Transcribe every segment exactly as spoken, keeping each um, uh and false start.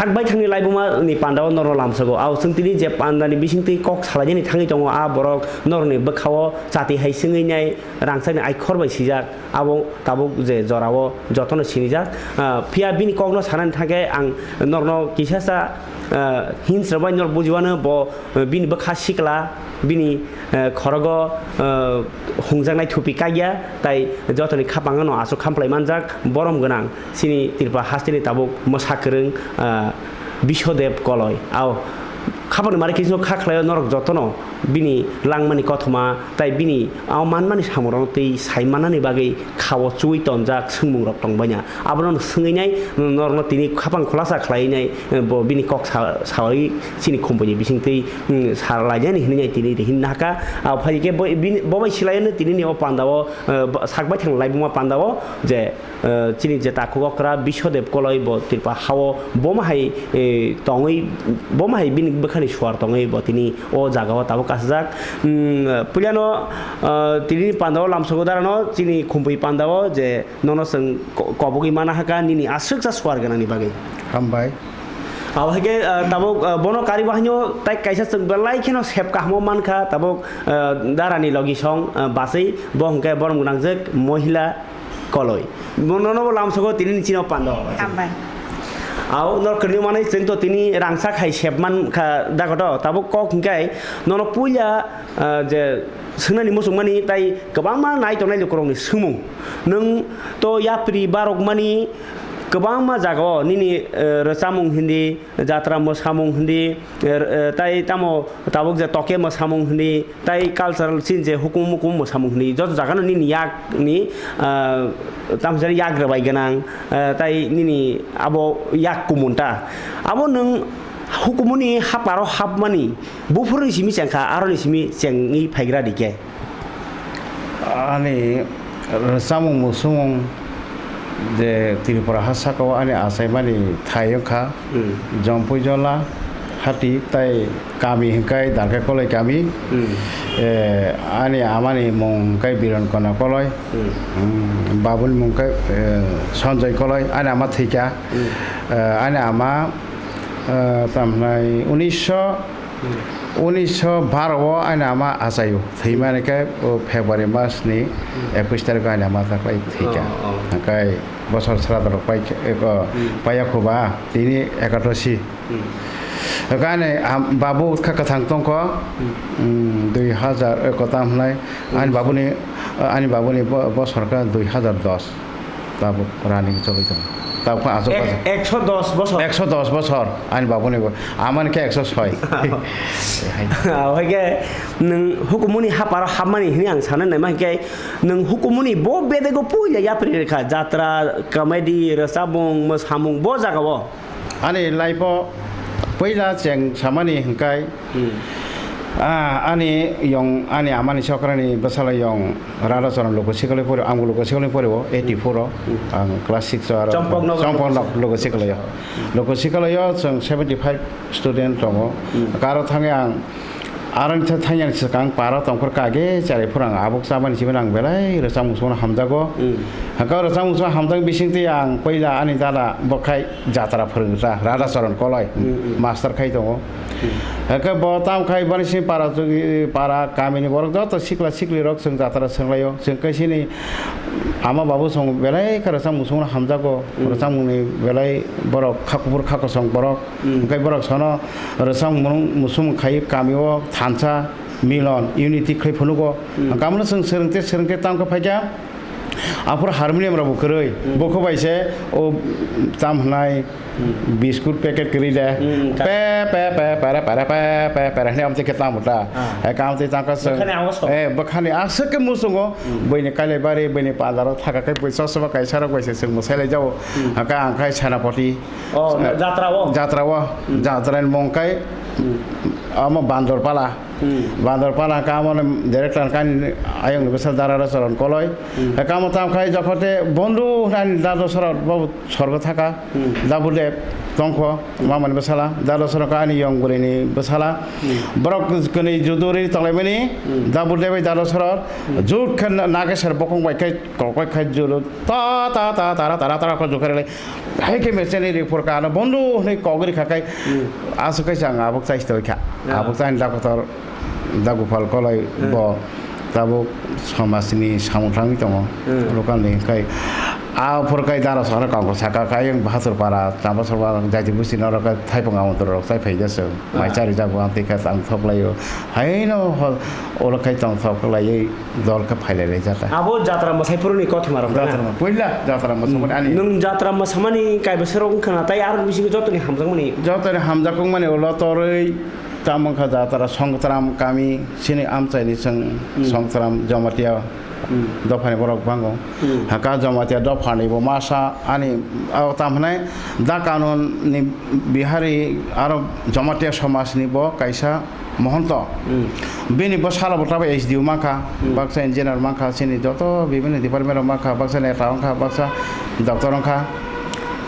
Sak baithangni laibuma ni pandao norno lamsogo. Ao chwng tini je pandani bisingtwi kok salainani thangwi tongo, a borok norni bwkhao chati hai swngwi nai rangchakni aikhor bai sijak. Abo tabuk je jorao jotono sinijak. Ah, phiya bini kokno sanani thangkhe ang norno kisasa, ah, hinsrwbai nor bujiwano bo, eh, bini bwkha sikla, bini, eh, khorogo, eh, hungjaknai thupi kaiya, tai jotoni khapangno aswk khamplai manjak borom gwnang. Chini Tripura hasteni tabuk mwsa kwrwng, ah, Biswadev Koloi. Ao khapangni mari khe kha khlaio norok jotono bini langmani kothoma tai bini ao manmani samungrokno twi sai mannani bagwi khao chuwi tonjak swngmungrok tongbaina. Abono swngwi nai norokno tini khapang khulasa khlaiwi nai, eh, bo bini kok sa-, sawi chini khumpuni bisingtwi, mm, sa lainani hinwi nai tini hinwi nahaka. Ah, phai khe bo bini, bo bai silaino tinini o pandao, eh, sak baithang laibuma pandao je, eh, chini je takhuk okra Biswadev Koloi bo Tripura hao bo ma hai, eh, tongwi, bo ma hai bini bwkhani suar tongwi bo tini o jagao tabuk kasijak. Mm, puilano, eh, tini pandao lamsogo darano chini khumpui pandao je nono chwng ko-, kobogwi mana haka nini aswksa suar gwnangni bagwi. Hambai. Abo hai khe, ah, tabuk, ah, bono karibo haino tai kaisa chwng belai kheno sep kahamo mankha, tabuk, ah, darani logi song, ah, bachwi bo hwnkhe borom gwnangjak Mohila Koloi. Bono nobo lamsogo tini ni chino pando. Hambai. Ao nor kwrwngni manwi chwng to tini rangchak hai sep mankha dagoto, tabuk kok hwnkhe nono puila, ah, je swngnani muchungmani tai kwbangma nai tongnai lukurokni swngmung. Nwng to yapri barokmani kwbangma jagao nini, eh, rwchapmung hindi, jatra mwsamung hindi, eh, eh, tai tamo tabuk je toke mwsamung hindi, tai cultural chini je hukumu mukumu mwsamung hindi, joto jagano nini yakni, ah, tamo jani yak rwbai gwnang, eh, tai nini abo yak kumunta. Abo nwng hukumuni haparo hapmani buphuruni simi chengkha, aroni simi chengwi phaigra dikhe. Ani rwchapmung musumung je Tripura ha saka o ani achaimani thai wngkha, Hmm. Jompuijola hati tai kami hwnkhe Darkai Koloi kami. Hmm. Eh, ani amani mung hwnkhe Biron Kona Koloi. Hmm. Hmm, babuni mung hwnkhe, eh, Sanjoy Koloi, ani ama thwikha. Hmm. Eh, ani ama, eh, tamhnai unisho Hmm. Unisho baro o ani ama achaio. Thwimani khe o February mas ni Hmm. ekush tarikh o ani ama taklai thwikha. Oh, oh. Hwnkhe bosor sraddho rok pai khe, eko, Hmm. paiya khuba tini ekatoshi. Hmm. Hwnkhe ani am-, babu kha kwthang tongkho, Hmm. mm, dui hajar eko tam hwnai. Ani Hmm. babuni, ani babuni bo-, bosor kha dui hajar dos. Tabuk running choli tongo. Tabuk aswk Ek-, bosor. Ekso dos bosor. Ekso dos bosor. Ani babuni bo. Amani khe ekso soi. Hai khe nwng hukumuni haparo hapmani hwnwi ang sana naima hwnkhe nwng hukumuni bo bedego puila yapri rwkha. Jatra, comedy, rwchapmung, mwsamung bo jagao. Ani life o puila cheng samani hwnkhe Hmm. Ah, ani yong, ani amani sokrani bwsala yong Radha Charan Loko Sikaloi pori, ang bo Loko Sikaloi pori o, eighty four o, Hmm. ang class six o aro Chompok Nagar Chompok Loko Nagar Loko Sikaloi o. Hmm. Loko Sikaloi o chwng seventy five student tongo. Hmm. Karo thangwi ang aro thangya swkang para tongphor kage chari phurang abuk chamani simi ang belai rwchapmung songno hamjago. Hmm. Hakhe rwchapmung songno hamjak bisingtwi ang puila ani dada bo khai jatra phwrwngsa Radha Charan Koloi Hmm, hmm. master khai tongo. Hwnkhe bo tamo khai bani simi para chugwi, para kamini borok joto sikla sikli rok chwng jatra swnglaio. Chwng khe chini ama babu chwng belai khe rwchapmung songno hamjago. Hmm. Rwchapmungni belai borok kha kuphur kha kosong borok. Hmm. Hwnkhe borok sono rwchapmung musung khai kamio thansa milon unity khai phunugo. Hmm. Hwnkhe amono chwng swrwngte swrwngte tamo khe phaikha. Aphuru harmonium rok bo kwrwi. Hmm. Bo khe bai se o tam hwnai Hmm. biscuit packet kwrwi de. Hmm, ka- Pe, pe, pe, pere, pere, pe, pe, pere hwnwi amtwi khe tamo ta. Ah. Hai ka amtwi tangka se. Bwkhani awas kho. Eh, bwkhani aswk khe muchungo. Hmm. Buini Kailaibari, buini Pandaro thaka khe bui chosma kaisa rok bai se chwng mwsai lai jao. Hmm. Haka ang khai Senapati. Oh, Eh, jatra o? Jatra o. Hmm. Jatra ni mung kai Hmm. amo Bandor Pala. Hmm. Bandor Pala kamo ni director kani ayong ni bwsa Dara Rasaron Koloi. Hmm. Kamo tam khai jokote Bondhu nani Dara Rasaron bo sorgo thaka. Hmm. Dabu Dev tongkho, hmm, mama ni bwsala, Dara Rasaron kani yong bwrwi ni bwsala. Hmm. Borok kwnwi juduri tonglaimani, hmm, Dabu Dev bai Dara Rasaron, hmm, jut khe Nageswar bokong bai khe kokoi khai juru ta ta ta tara tara tara kho jukha rele. Hai khe mecheni ri phur ka ano Bondhu hwnwi kok ri kha kai. Hmm. Aswk kaisa ang abuk chai sitoi kha. Ya. Abuk chai ni dakotor Dagopal Koloi, hmm, bo tabuk somajni samung thangwi tongo. Hmm. Local ni khai a phur kai Dara Rasaron kok saka kai ang Bahadur Para, Chambasor Para, Jaiti Busti norok khai thaipung amon rok chai phai jasa. Ah. Mai chari jago ang tei kha ang thok laio. Haino hol olo khai tong thok laiwi dol khe phailai lai jata. Abo jatra mwsai phuruni kothoma rok na? Jatra ma-, puila jatra mwsamani ani. Nwng jatra mwsamani kaiba serok wngkha na, tai aroni bisingo jotoni hamjakmani? Jotoni hamjakmani ulo torwi tamo wngkha jatra Songtram kami, chini amchaini chwng, hmm, Songtram Jamatia, hmm, dophani borok bango. Hmm. Haka Jamatia dophani bo masa ani, o tam hwnai da kanun ni Bihari aro Jamatia somajni bo kaisa Mohonto. Hmm. Bini bwsala bo tabuk S D O mankha, hmm, baksa engineer mankha, chini joto bibini department rok mankha, baksa neta wngkha, baksa doctor wngkha.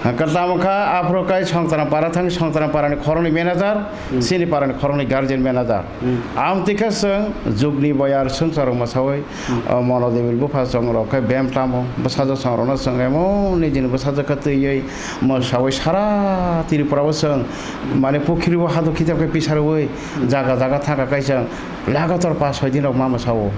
Kwtal wngkha, aphuru kai Songtram para thang, Songtram para ni khoroknwi manager, hmm, chini para ni khoroknwi guardian manager. Hmm. Amtwi khe chwng jugni boyar swngchar rok mwsawi, hmm, o mono debil bupha chwng rok khe bem tamo, bwsajwk chwng rokno chwng emon nijini bwsajwk khe twiwi mwsawi sara Tripura o chwng mane pukhiri o haduk kitab khe pisarwi, jaga jaga thangkha kaisa lagator pas soi din rok ma mwsao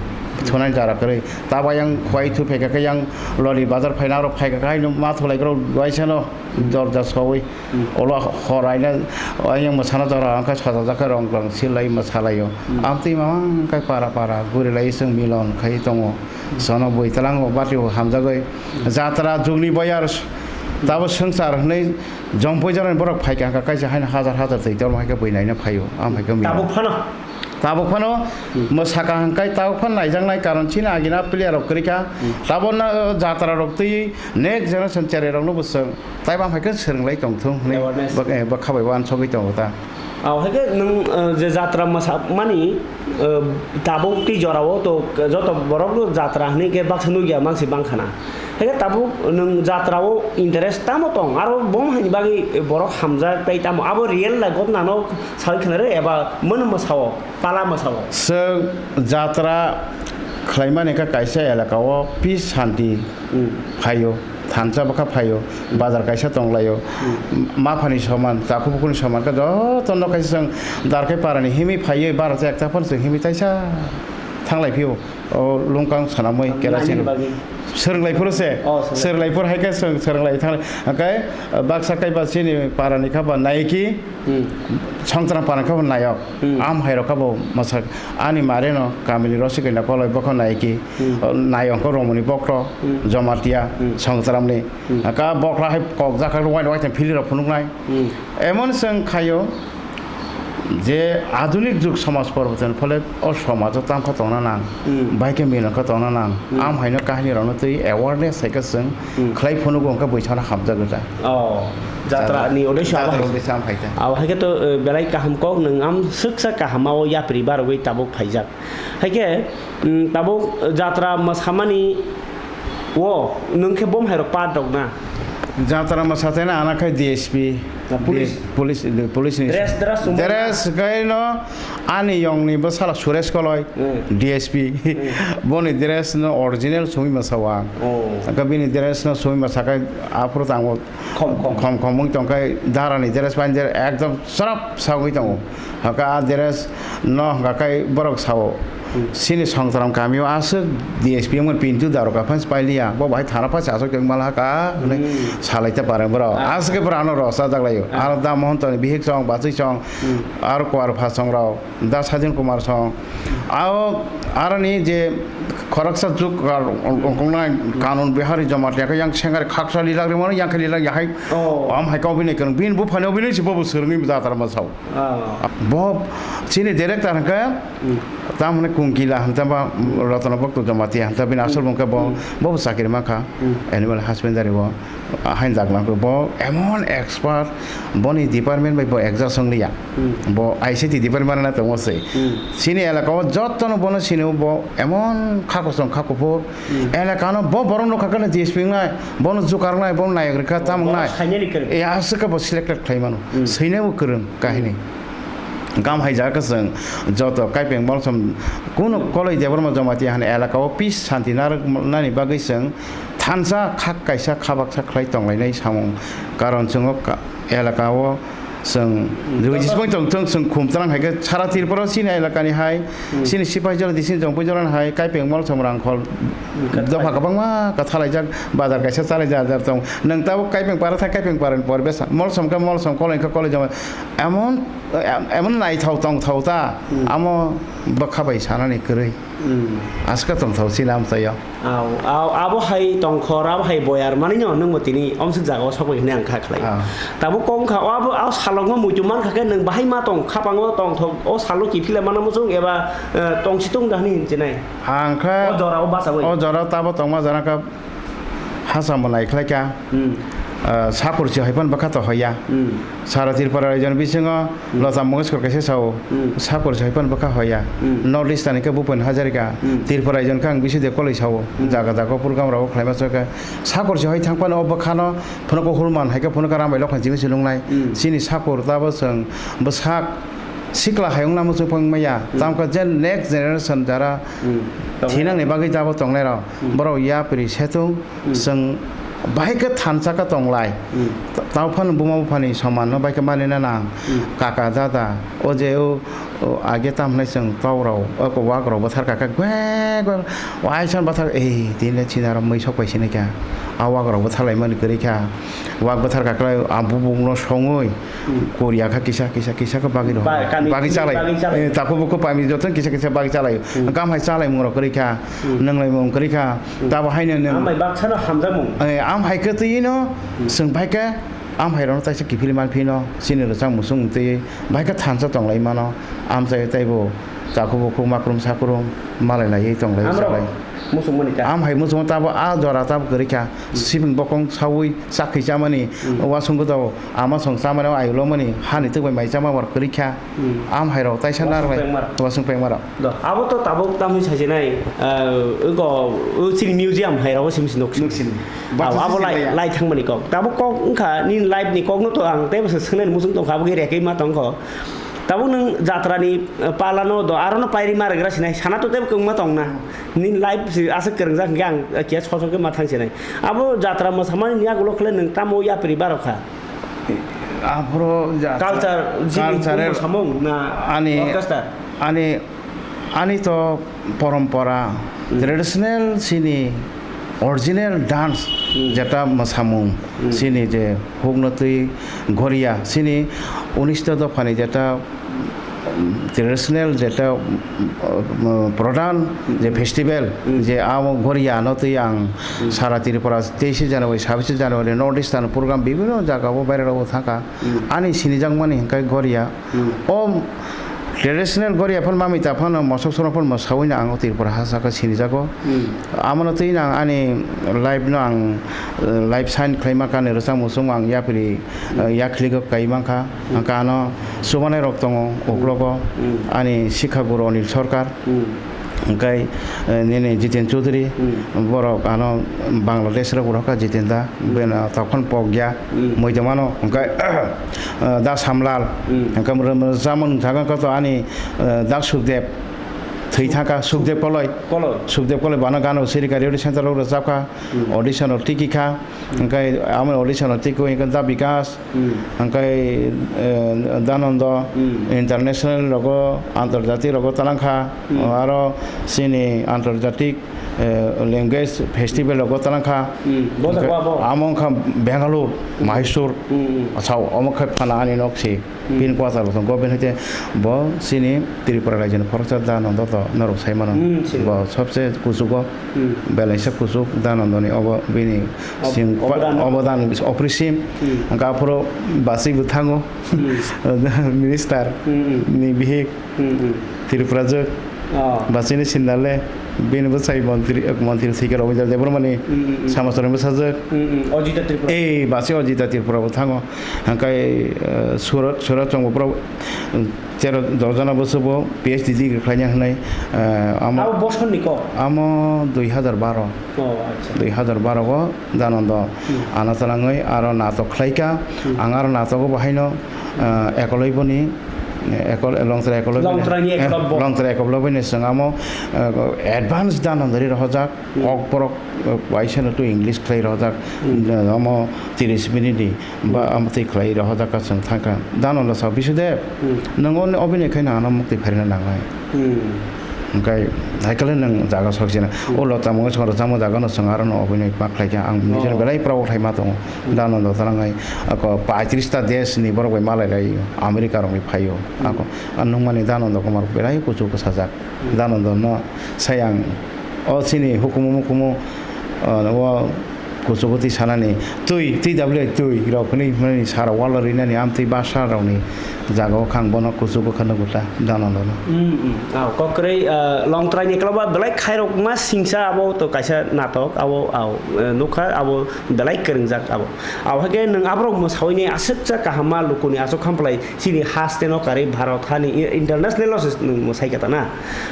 thunai jara kwrwi. Tabo yang khwai thu phaikha khe yang loli bazar phaina aro phaikha khe haino ma thulai kwrwi waisano dorja sowi. Hmm. Olo hor aina yang mwsana jora ang khe sajajak khe rong rong silai mwsalaio. Hmm. Amtwi mamang khe para para gurilai chwng milon khai tongo. Hmm. Sono bui tlango batio hamjagwi. Hmm. Jatra jugni boyar tabo swngchar hwnwi jongpui jorani borok phaikha hwnkha kaisa haino hajar hajar twi tongma hai khe bui naina phaio. Am hai khe milon. Tabuk phano? Tabuk phano, hmm, mwsakha hwnkhe tabuk phano naijaknai, karon chini agina player rok kwrwi kha. Hmm. Tabukno, uh, jatra rok twi next generation cherai rokno bo chwng taibo hai khe swrwnglai tongthung hwnwi awareness. Bwk-, eh, bwkha bai uansugwi tongo ta. Ah, hai khe nwng, uh, je jatra mwsamani, uh, tabuk twi jorao to joto borok jatra hwnwi khe baksa nukya mangsi bangkhana. Hai khe tabuk nwng jatra o interest tamo tong, aro bo hai ni bagwi borok hamjak tei tamo abo real life o nano sawi khna re eba mwn mwsao? Pala mwsao. Chwng jatra khlaimani khe kaisa elaka o peace shanti, hmm, phaio, thansa bwkha phaio, hmm, bazar kaisa tonglaio, hmm, maphani soman, takhuk bukhukni soman khe jotono kaisa chwng Darkai parani himwi phaiwi baro te ekta phano chwng himwi taisa thanglai phio, o lungkang swnamwi. Nani kerosene bagwi? Swrwnglai phuru se. Oh, swrwnglai. Swrwnglai phuru hai khe chwng swrwnglai thanglai. Hwnkhe baksa kaiba chini parani kha ba naiki. Hmm. Songtram para khe bo nayok. Hmm. Am hai rok khe bo mwsak. Ani mare no kamini Rosikaina Koloi bo khe nayki. Hmm. O nayok khe Romoni Bokro, hmm, Jomatia, hmm, Songtram ni. Hmm. Ka bokra hai kok jak khe wai wai phili rok phunuk nai. Hmm. Emon chwng khaio je adunik jug somaj poriborton phole o somajo tang khe tongna nang. Hmm. Bai khe milon khe tongna nang. Hmm. Am hai no kahini rok no twi awareness hai khe chwng, hmm, khlai phunugo hwnkhe bwsano hamjagwi ta. Oh, jatra ni uddesho abo hai. Jatra uddesho am hai ta. Abo hai khe to, eh, belai kaham kok, nwng am swksa kaham o yapri barogwi tabuk phaijak. Hai khe, mm, tabuk jatra mwsamani o nwng khe bom hai rok part rok na? Jatra mwsa tena ana khai D S P. Na police? Di-, police, police ni. Dress, dress chumui. Dress khai no ani yong ni bwsala Suresh Koloi. Hmm. D S P. Hmm. Boni dress no original sumi masa wa. Oh. Ka bini dress no sumi masa kai aphuru tango. Khom khom. Khom khom wng tong kai dara ni dress pai ekdom srap sagwi tongo. Haka a dress no haka kai borok sao. Hmm. Sini Songtram kamio aswk D S P wngmani Pintu Daroga phans pailiya. Bo bahai thana phas aswk tong mala haka hwnwi, hmm, salai ta parang borok. Ah. Aswk borok ano rosa jak laio. Ah. Aro da Mohon toni bihik song, bachwi song, hmm, aro kuar pha song rok. Da Sajin Kumar song. Ao aroni je khoroksa juk kar-, ongkongna kanun Bihari Jamatia khe yang sengari khaksa lilak rimano, yang khe lilak yahai. Oh. Am hai kau bini keng, bin bu phano bini si bobo swrwngwi jatra ma sao. Ah. Bo chini director hwnkhe, hmm, Tamo hwnwi Kungkila hwnwi tamo Rotana Bhakta Jamatia hwnwi bini asol mung khe bo, hmm, bo bo chakri mankha, hmm, animal husbandry o. Hain jak nang bo emon expert, boni department bai bo exhaust wng liya. Hmm. Bo I C T department na tongo se. Hmm. Chini elaka o joto no bono sini bo emon kha kosom kha kuphur. Hmm. Elaka no bo borok no kha khe D S P wngnai, bono jukar wngnai, bono nayok rikha, tamo wngnai. Sainani kwrwng. E aswk khe bo selected khlai mano. Hmm. Swinai bo kwrwng kahini. Hmm. Gam hai jaga chwng joto Kaipeng Molsom kuno Koloi Debbarma Jamatia hani elaka o peace santi narwk nani bagwi chwng thansa khak kaisa khabaksa khlai tonglainai samung. Karon chwng o ka-, elaka o chwng Hmm. rwui jismoi tong thung chwng khum tlang hai khe sara Tripura o chini elaka ni hai, Hmm. chini Sipaijala disini Jongpoijala ni hai Kaipeng Molsom Rangkhol Hmm. dopha kwbangma kwthalaijak bazar kaisa chalaijak jar tong. Nwng tabuk Kaipeng para thang Kaipeng para ni poribesh Molsom khe Molsom Koloi khe Koloi joma emon Em-, emon naithok tongthok ta, Hmm. amo bwkha bai sanani kwrwi. Hmm. Aska tongthok chini amchaio. Au, au, abo hai tongkhor, abo hai boyar manwi no nwngbo tini omswk jagao sokbai hwnwi ang kha khlai. Ah. Tabuk kok wngkha, o abo, o salokno muitu mankha khe nwng bahai ma tong, khapango tongthok, o salo kiphila mana muchung eba, eh, tongsi tong da hwnwi hinchinai. Ang khe O jorao bachaui. O jorao tabo tongma jana khe Hachamo naikhlaikha, Hmm. ah, sakurchi hai phano bwkha to hoya. Hmm. Sara Tripura raijo ni bisingo Hmm. Lota Mongeshkor kaisa sao, Hmm. sakurchi hai phano bwkha hoya. Hmm. North East ni khe Bhupen Hazarika, Hmm. Tripura raijo ni khe ang bisi de koloi sao, Hmm. jaga jaga program rok khlaima chokha. Sakurchi hai thang phano o bwkhano phano ko Hulman hai khe phano ka Rambai Lokhan chini se nungnai. Hmm. Chini sakur tabo chwng bwsak sikla hai wngna muchung phang maya. Hmm. Tamkha je next generation jara Hmm. thinangni bagwi jabo tongnai rok. Hmm. Borok yapri setung Hmm. chwng bahai khe thansa khe tonglai. Hmm. Ta-, tamo phano buma buphani soman no bahai khe manina nang. Hmm. Kaka dada o je o, o age tam hwnai chwng tok rok o ko wak rok bwthar kaka gwe gwe waisa bwthar ei tini le chini aro mui sok pai sini kha. A wak rok bwthar lai mani kwrwi kha. Wak bwthar kaka a bubung no songwi Hmm. Korea kha kisa, kisa, kisa khe bagwi rw. Ba-, kami Bagwi kisa chalai. bagwi chalai. Eh, takhuk bukhuk pami joto kisa, kisa bagwi chalai. Hmm. Kam hai chalai mung rok kwrwi kha. Hmm. Nwnglai mung kwrwi kha. Hmm. Tabo haino nwng. Ang bai baksa no hamjakmung. Eh, am hai khe twi no Hmm. chwng bai khe am hai rok no taisa kiphilwi man phino. Chini rwchang musung twi bai khe thansa tonglai mano. Am chai taibo takhuk bukhuk makrum sakrum malai laiwi tonglai Amrok chalai. Musung mani ta. Am hai musung tabo a jora tabo kwrwi kha. Hmm. Sibing bokong sawi chakhi chamani Hmm. wasung gotao. Ama song chamani o ayulo mani hani twk bai mai chama war kwrwi kha. Hmm. Am hai rok taisa Wasung nar bai pengmar. Wasung pengmar rok. Do, abo to tabuk tamni sajinai, ah, ugo, u chini museum hai rok simi si nuk sini. Nuk sini. Abo, Baksa abo sisi lai, kaya. Lai thang mani kok. Tabuk kok wngkha, nini life ni kok no to ang tei bwsa swngnai ni muchung tongkha, abo khe rekhe ma tongkho. Tabuk nwng jatra ni, eh, pala no do, aro no pairi ma rwgra sinai, sana to tei kwngma tongna. Nini life si aswk kwrwngjak hwnkhe ang, eh, khe sosok khe ma thang sinai. Abo jatra mwsamani ni yagulo khle nwng tamo yapri barokha? Aphuru ja-, Culture, jini cultural bumung samung na ani, orchestra? Ani, ani to porompora, Hmm. traditional chini original dance, Hmm. jeta mwsamung, Hmm. chini je hukno twi goria, chini unishto dophani jeta traditional jeta, um, pradhan je festival, Hmm. je abo goria no twi ang Hmm. sara Tripura teise January, sabise January North Eastern program bibhinno jaga o bairok o thangkha. Hmm. Ani sinijakmani hwnkhe goria. Hmm. O traditional goria phano mamita phano mosok sorok phano mwsawino ang o Tripura ha saka sinijago. Hmm. Amono twi ang ani life no ang, uh, life sign khlaima kani rwchapmung chwngma ang yapri, uh, yakhligo kai mankha. Hwnkhe ano chubanai rok tongo uklogo, Hmm. ani sikha guru Anil Sarkar, Hmm. hwnkhe, eh, nini Jiten Chaudhary, Hmm. borok ano Bangladesh rok rohorkha Jiten da, Hmm. beno tokphano pokya, Hmm. muitomano, hwnkhe, eh, da Samlal, Hmm. hwnkhe mwrwk mwrwk chamung thangkha to ani, eh, da Sukdev, thwi thangkha Sukdev Koloi, Koloi. Sukdev Koloi bano gana sirika radio center rok rwchapkha, Hmm. audition rok tikikha, hwnkhe amo audition rok tikiwi hwnkhe da Bikas, Hmm. Hwnkhe, eh, Danando Hmm. international rogo, antarjatik rogo talangkha, Hmm. aro chini antarjatik, eh, language festival rogo talangkha. Hmm. Bo Hwnkhe jago abo? Amo wngkha Bangalore, Hmm. Mysore, Hmm, hmm. Sao, omo khe phano ani nok si Hmm. pin quarter bo tongo, bini hwnkhe bo chini Tripura rajyoni khoroksa Danando to norok sai mano. Hmm, sini. Bo sobse kuchugo, Hmm. belaisa kuchuk Danandoni obo bini Ob-, sing pa-, obodan. Obodan oprisim. Hmm. Hwnkhe aphuru bachwi bo thango. Hmm. Minister Hmm, hmm. ni bihik Hmm, hmm. Tripura jwk. Oh. Ba chini sinda le bini bwsai montri, montri thwikhe Robindra Debbarmani Hmm, hmm, hmm. Sama chwraino bwsajwk. Hmm, hmm. Ajita Tripura. Eh, ba se Ajita Tripura bo thango. Hangkai, eh, Surat, Surat chwngbo pura, eh, tero dojana bwswkbo P H D degree khlaina hwnwi, eh, amo Abo bosor ni kok? Amo dui hazar baro. Oh, acha. Dui hazar baro o Danondo Hmm. ano twlangwi aro natok khlaikha. Hmm. Ang aro natogo bo haino, eh, ekoloi boni, eh, ekol-, Longtrai ekoloi boni, Longtrai ni eh, ekoloi bo. Longtrai ekoloi boni chwng amo, eh, advance Danondo ri rohorjak. Hmm. Kokborok, eh, waisa no tu English khlai rohorjak. Hmm. Eh, amo tiris minute ni ba Hmm. amo twi khlai rohorjak ka chwng thangkha. Danondo sa bisude, Hmm. nwng oni obini khai no ano muktwi phairina nangnai. Hmm. Hwnkhe, hai khe le nwng jaga sok sina. Hmm. O lota mungwi song rwchapmung jaga no chwng aro no obini ma khlai kha. Ang nijor Oh. belai proud khai ma tongo. Hmm. Danondo thanangai ako paitris ta desh ni borok bai malai lai America rok ni phaio. Hmm. Ako, ang nukmani Danondo Kumar belai kuchuk bwsajak. Hmm. Danondo no sai ang o chini hukumu mukumu, o, o Kuchugo twi sanani, twi, twi W I twi rok hinwi, hinwi sara walo rinani, amtwi basa rokni jagao khang bono kuchugo kha nugo ta, Danondo no. Mm, mm. Aw, kokrwi, ah, Longtrai ni kwlaba belai khairokma singsa abo to kaisa natok, abo, aw, eh, nukha, abo belai kwrwngjak abo. Abo hai khe nwng aborok mwsawini aswkcha kahamma lukuni aswk khamphlai chini haste no karwi Bharat hani i-, international no se nwng mwsai kha ta na.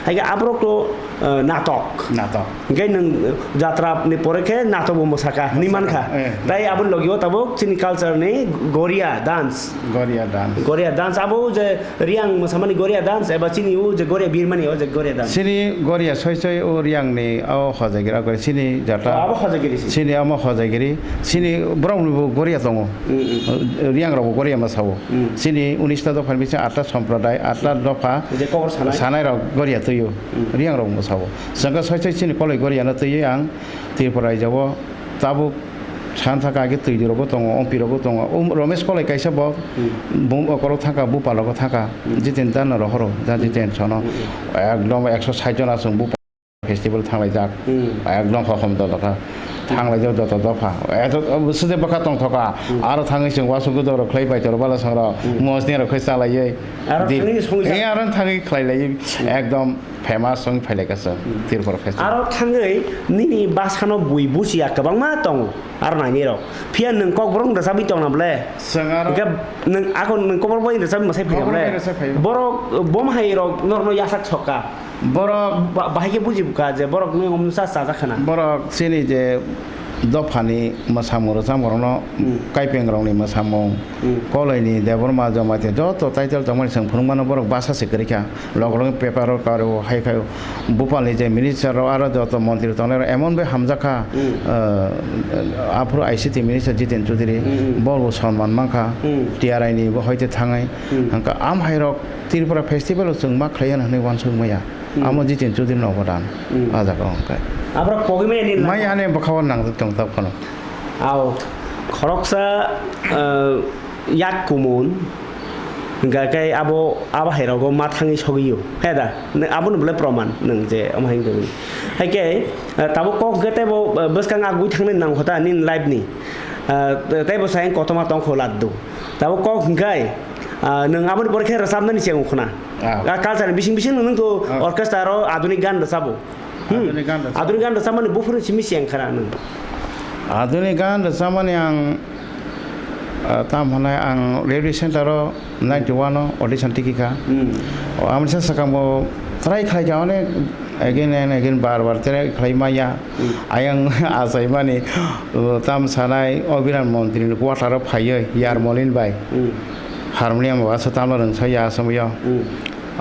Hai khe aborok to, eh, natok. Natok. Hingke nwng, eh, jatra ni pore khe natok bo mwsaka hwnwi mankha. Eh. Tai aboni logi o tabuk chini culture ni Goria dance. Goria dance. Goria dance abo je Riang mwsamani Goria dance eba chini o je Goria birmani o je Goria dance. Chini Goria soi soi o Riang ni o hojagiri, o chini jatra. O, abo hojagiri si. Chini amo hojagiri. Chini borok ni bo Goria tongo. Mm, mm. Riang rok bo Goria mwsao. Mm. Chini unis ta dopha ni bising atta somprodai, atta dopha Je kobor sanai. Sanai rok Goria twi o. Mm. Riang rok mwsao. Chwngkha soi soi chini koloi Goria no twiwi ang Tripura raijao tabuk san thaka age twi rwgo tongo, ompi rwgo tongo. Um, Romesh Koloi kaisa bo Hmm. bum okoro thaka, Bupalogo thaka, Hmm. Jiten Dano rohoro, ja Hmm. Jiten sono. Hmm. Ekdom ekso sait jon aswng Bupa festival thanglaijak. Hmm. Ekdom hokom dodokha. Thanglaijak joto dopha. Eto, um, sude bwkha tongthoka. Hmm. Aro thangwi chwng wasuk gudok rok khlai bai toro bala sangrok. Hmm. Mosni rok khlai chalaiwi. Aro Di-, thangwi songwi eh, aro thangwi khlai laiwi. Hmm. Ekdom famous wng phailai kha chwng Hmm. Tripura festival. Aro thangwi nini bwsano bui busia kwbangma tongo, aro nainwi rok. Phiya nwng kokborok rwchapwi tongna ble? Chwng aro Hwnkhe nwng ako nwng kokborok bai rwchapwi mwsai phaikha Kokborok ble? Bai rwchapwi phaio. Borok, bom hai rok norokno yasak sokha. Borok Ba-, bahai khe buji bwkha je borok nwng omsa chajak khana. Borok chini je dophani mwsamung rwchapmung rokno Hmm. Kaipeng rokni mwsamung, Hmm. Koloini Debbarma Jamatia joto title tongmani chwng phunukmano borok basa se kwrwi kha. Lok lok paper o karo hai khaio. Bupalni je minister rok aro joto montri tongnai rok emon bai hamjak kha, Hmm. ah, aphuru I C T minister Jiten Chaudhary, Hmm, hmm. Bo bo sonman mankha, Hmm. T R I ni bo hoite thangwi. Hmm. Hwnkha am hai rok Tripura festival o chwng ma khlai ya hwnwi uansuk maya. Hmm. Amo Jiten Chaudhary no obodan. Hmm. Ah jaga o hwnkhe. Aborok pogwi maya ni Mai ane bwkha o nang tong ta phano. Aw, khoroksa, eh, yak kumun, hingka khe abo, abo hai rogo ma thangwi sogwi o. He da? Nw-, abo ni belai proman, nwng je omo hai wngwi. Hai khe, eh, tabuk kok hwnkhe teibo, eh, bwskang agwi thangnai nang kho ta nini life ni. Eh, te-, teibo sayang kotorma tong kho laddu. Tabuk kok hwnkhe, ah, nwng abo ni pore khe rwchapnani se wng khna. Ah. Ah, culture ni bising bising nwng to Ah. orchestra ro adunik gan rwchabo. Hmm. Adunik gan rwchap. Adunik gan rwchapmani buphuru simi se wng khna nwng. Adunik gan rwchapmani ang, ah, tam hwnai ang radio center o ninety one o audition tiki kha. Hmm. O, amrisa swkang bo try khlai kha, onek again and again bar bar try khlai maya. Hmm. Ayang achaimani, uh, tam sanai Obiran Montri ni quarter o phaiwi Yarmolin bai. Hmm. Harmonium bo asa tamno rwngsa ya aswmwi o. Hmm.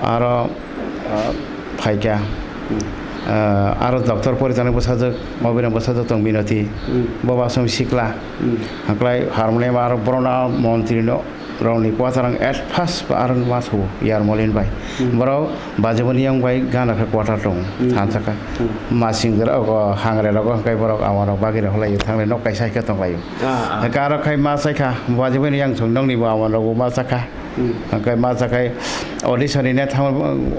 Aro, uh, phaikha. Hmm. Uh, aro doctor poritonwi bwsajwk, Obiran bwsajwk tong Minoti. Hmm. Bo bo aswmwi sikla. Hmm. Haklai harmonium aro borokno Montri no rokni quarter ang at first ba arang ma thago Yarmolin bai. Hmm. Borok bajibani yang bai gana khe quarter tongo, Hmm. thansa kha. Hmm. Masing jora ogo hangre rogo hwnkhe borok awan rok bagwi rok lai thangle nok kaisa hai khe tong lai. Ah, ah. Hwnkhe aro khai ma sai kha bajibani yang chwng nokni bo awan rok bo ma cha kha. Hmm. Hwnkhe ma cha khai audition ni ne thang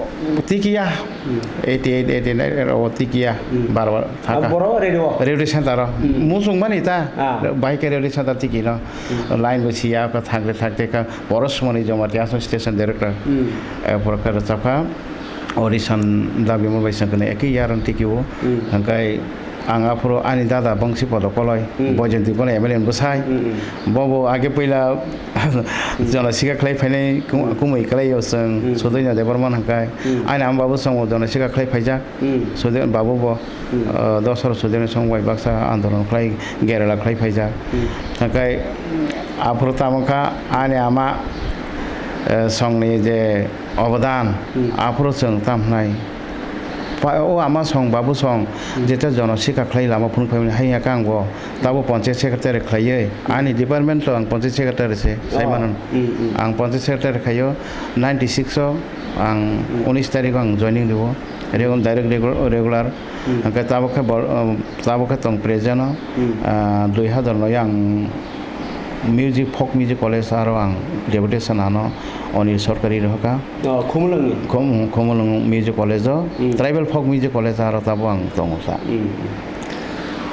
tiki ya. Hmm. Eighty eight, eighty nine ro tiki ya. Hmm. Bar bar. Thaka. Ah, borok radio o? Radio center o. Hmm. Musung mani ta. Ah. Bai khe radio center tiki no. Hmm. Line bo siya ka thakre thakte ka Porosmoni Jamatia Association director. Hmm. Eh, borok ka rwchapkha. audition dagimung bai chwng khe ekhi yaron tiki o. Hmm. Hwnkhe ang aphuru ani dada Bongsi Podo Koloi, Hmm. Boijonti Koloi M L A ni bwsai. Hmm, hmm. Bobo age puila Hmm. Jono sikha khlai phainai kum-, Hmm. kumui kwlai o chwng Hmm. Sudoino Debbarma hwnkhe. Hmm. Ani ama babu chwng bo jono sikha khlai phaijak. Hmm. Sudin babu bo, Hmm. uh, Dosor Sudin song bai baksa andolon khlai, gerela khlai phaijak. Hmm. Hwnkhe aphuru tamo kha ani ama, uh, songni je obodan, Hmm. aphuru chwng tam hwnai. Pa-, o ama song, babu song, Hmm. jeta jono sikha khlai lama phunuk phaimani hai ya khe ang bo tabo panchayat secretary khlaiwi, Hmm. ani department to ang panchayat secretary se, Oh. sai mano. Hmm, hmm. Ang panchayat secretary khaio, ninety six o ang Hmm. unis tarikh o ang joining riwo, regu-, direct regu-, regular. Hmm. Hwnkhe tabo khe bor-, um, tabo khe tong present o, Hmm. ah, dui hazar noi ang music, folk music college aro ang deputation ano Anil Sarkari rohorkha. Oh, Khumulwngni? Khum-, Khumulwng Music College o, Hmm. Tribal Folk Music College aro tabo ang tongo sa. Hmm.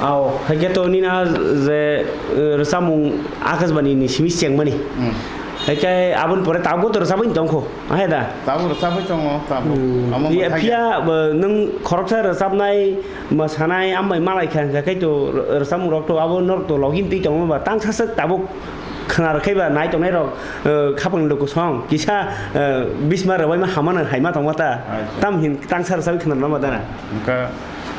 Ao, haikhe to nini a je, eh, rwchapmung Akashbani ni simi chengmani. Hmm. Haikhe aboni pore tabuk to rwchapwi tongkho. Ahe da? Tabuk rwchapwi tongo, tabuk. Hmm. Omo Phiya, mwthai phiya, bo, nwng khoroksa rwchapnai, mwsanai, ambai malai kha hwnkha khai to r-, rwchapmung rok to abo norok to login twi tongma ba tang saswk tabuk khwna rwkhai ba nai tongnai rok, eh, khapang luku song kisa, eh, bisma rwbaima hamano haima tongma ta. Acha. Tam hin tang sa rwchapwi khwna rwma dana. Hwnkha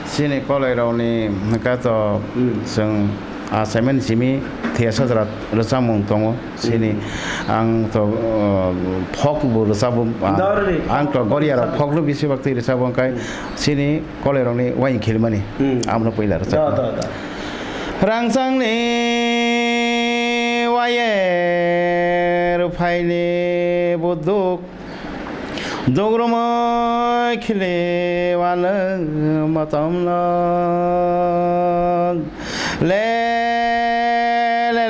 chini koloi rokni hwnkha to Hmm. chwng assignment simi thwiya sajra rwchapmung tongo. Chini Hmm. ang to, uh, folk bo rwchabo, ang, Dori. ang to Goria rok folk no bisi bak twi rwchabo hwnkhe Hmm. chini koloi rokni uaing khilimani Hmm. abono puila rwchapmung. Do, do, do. Rangchakni uaye ruphaini buduk. Dugrumoi khili wanwng motom nwng. Le, le,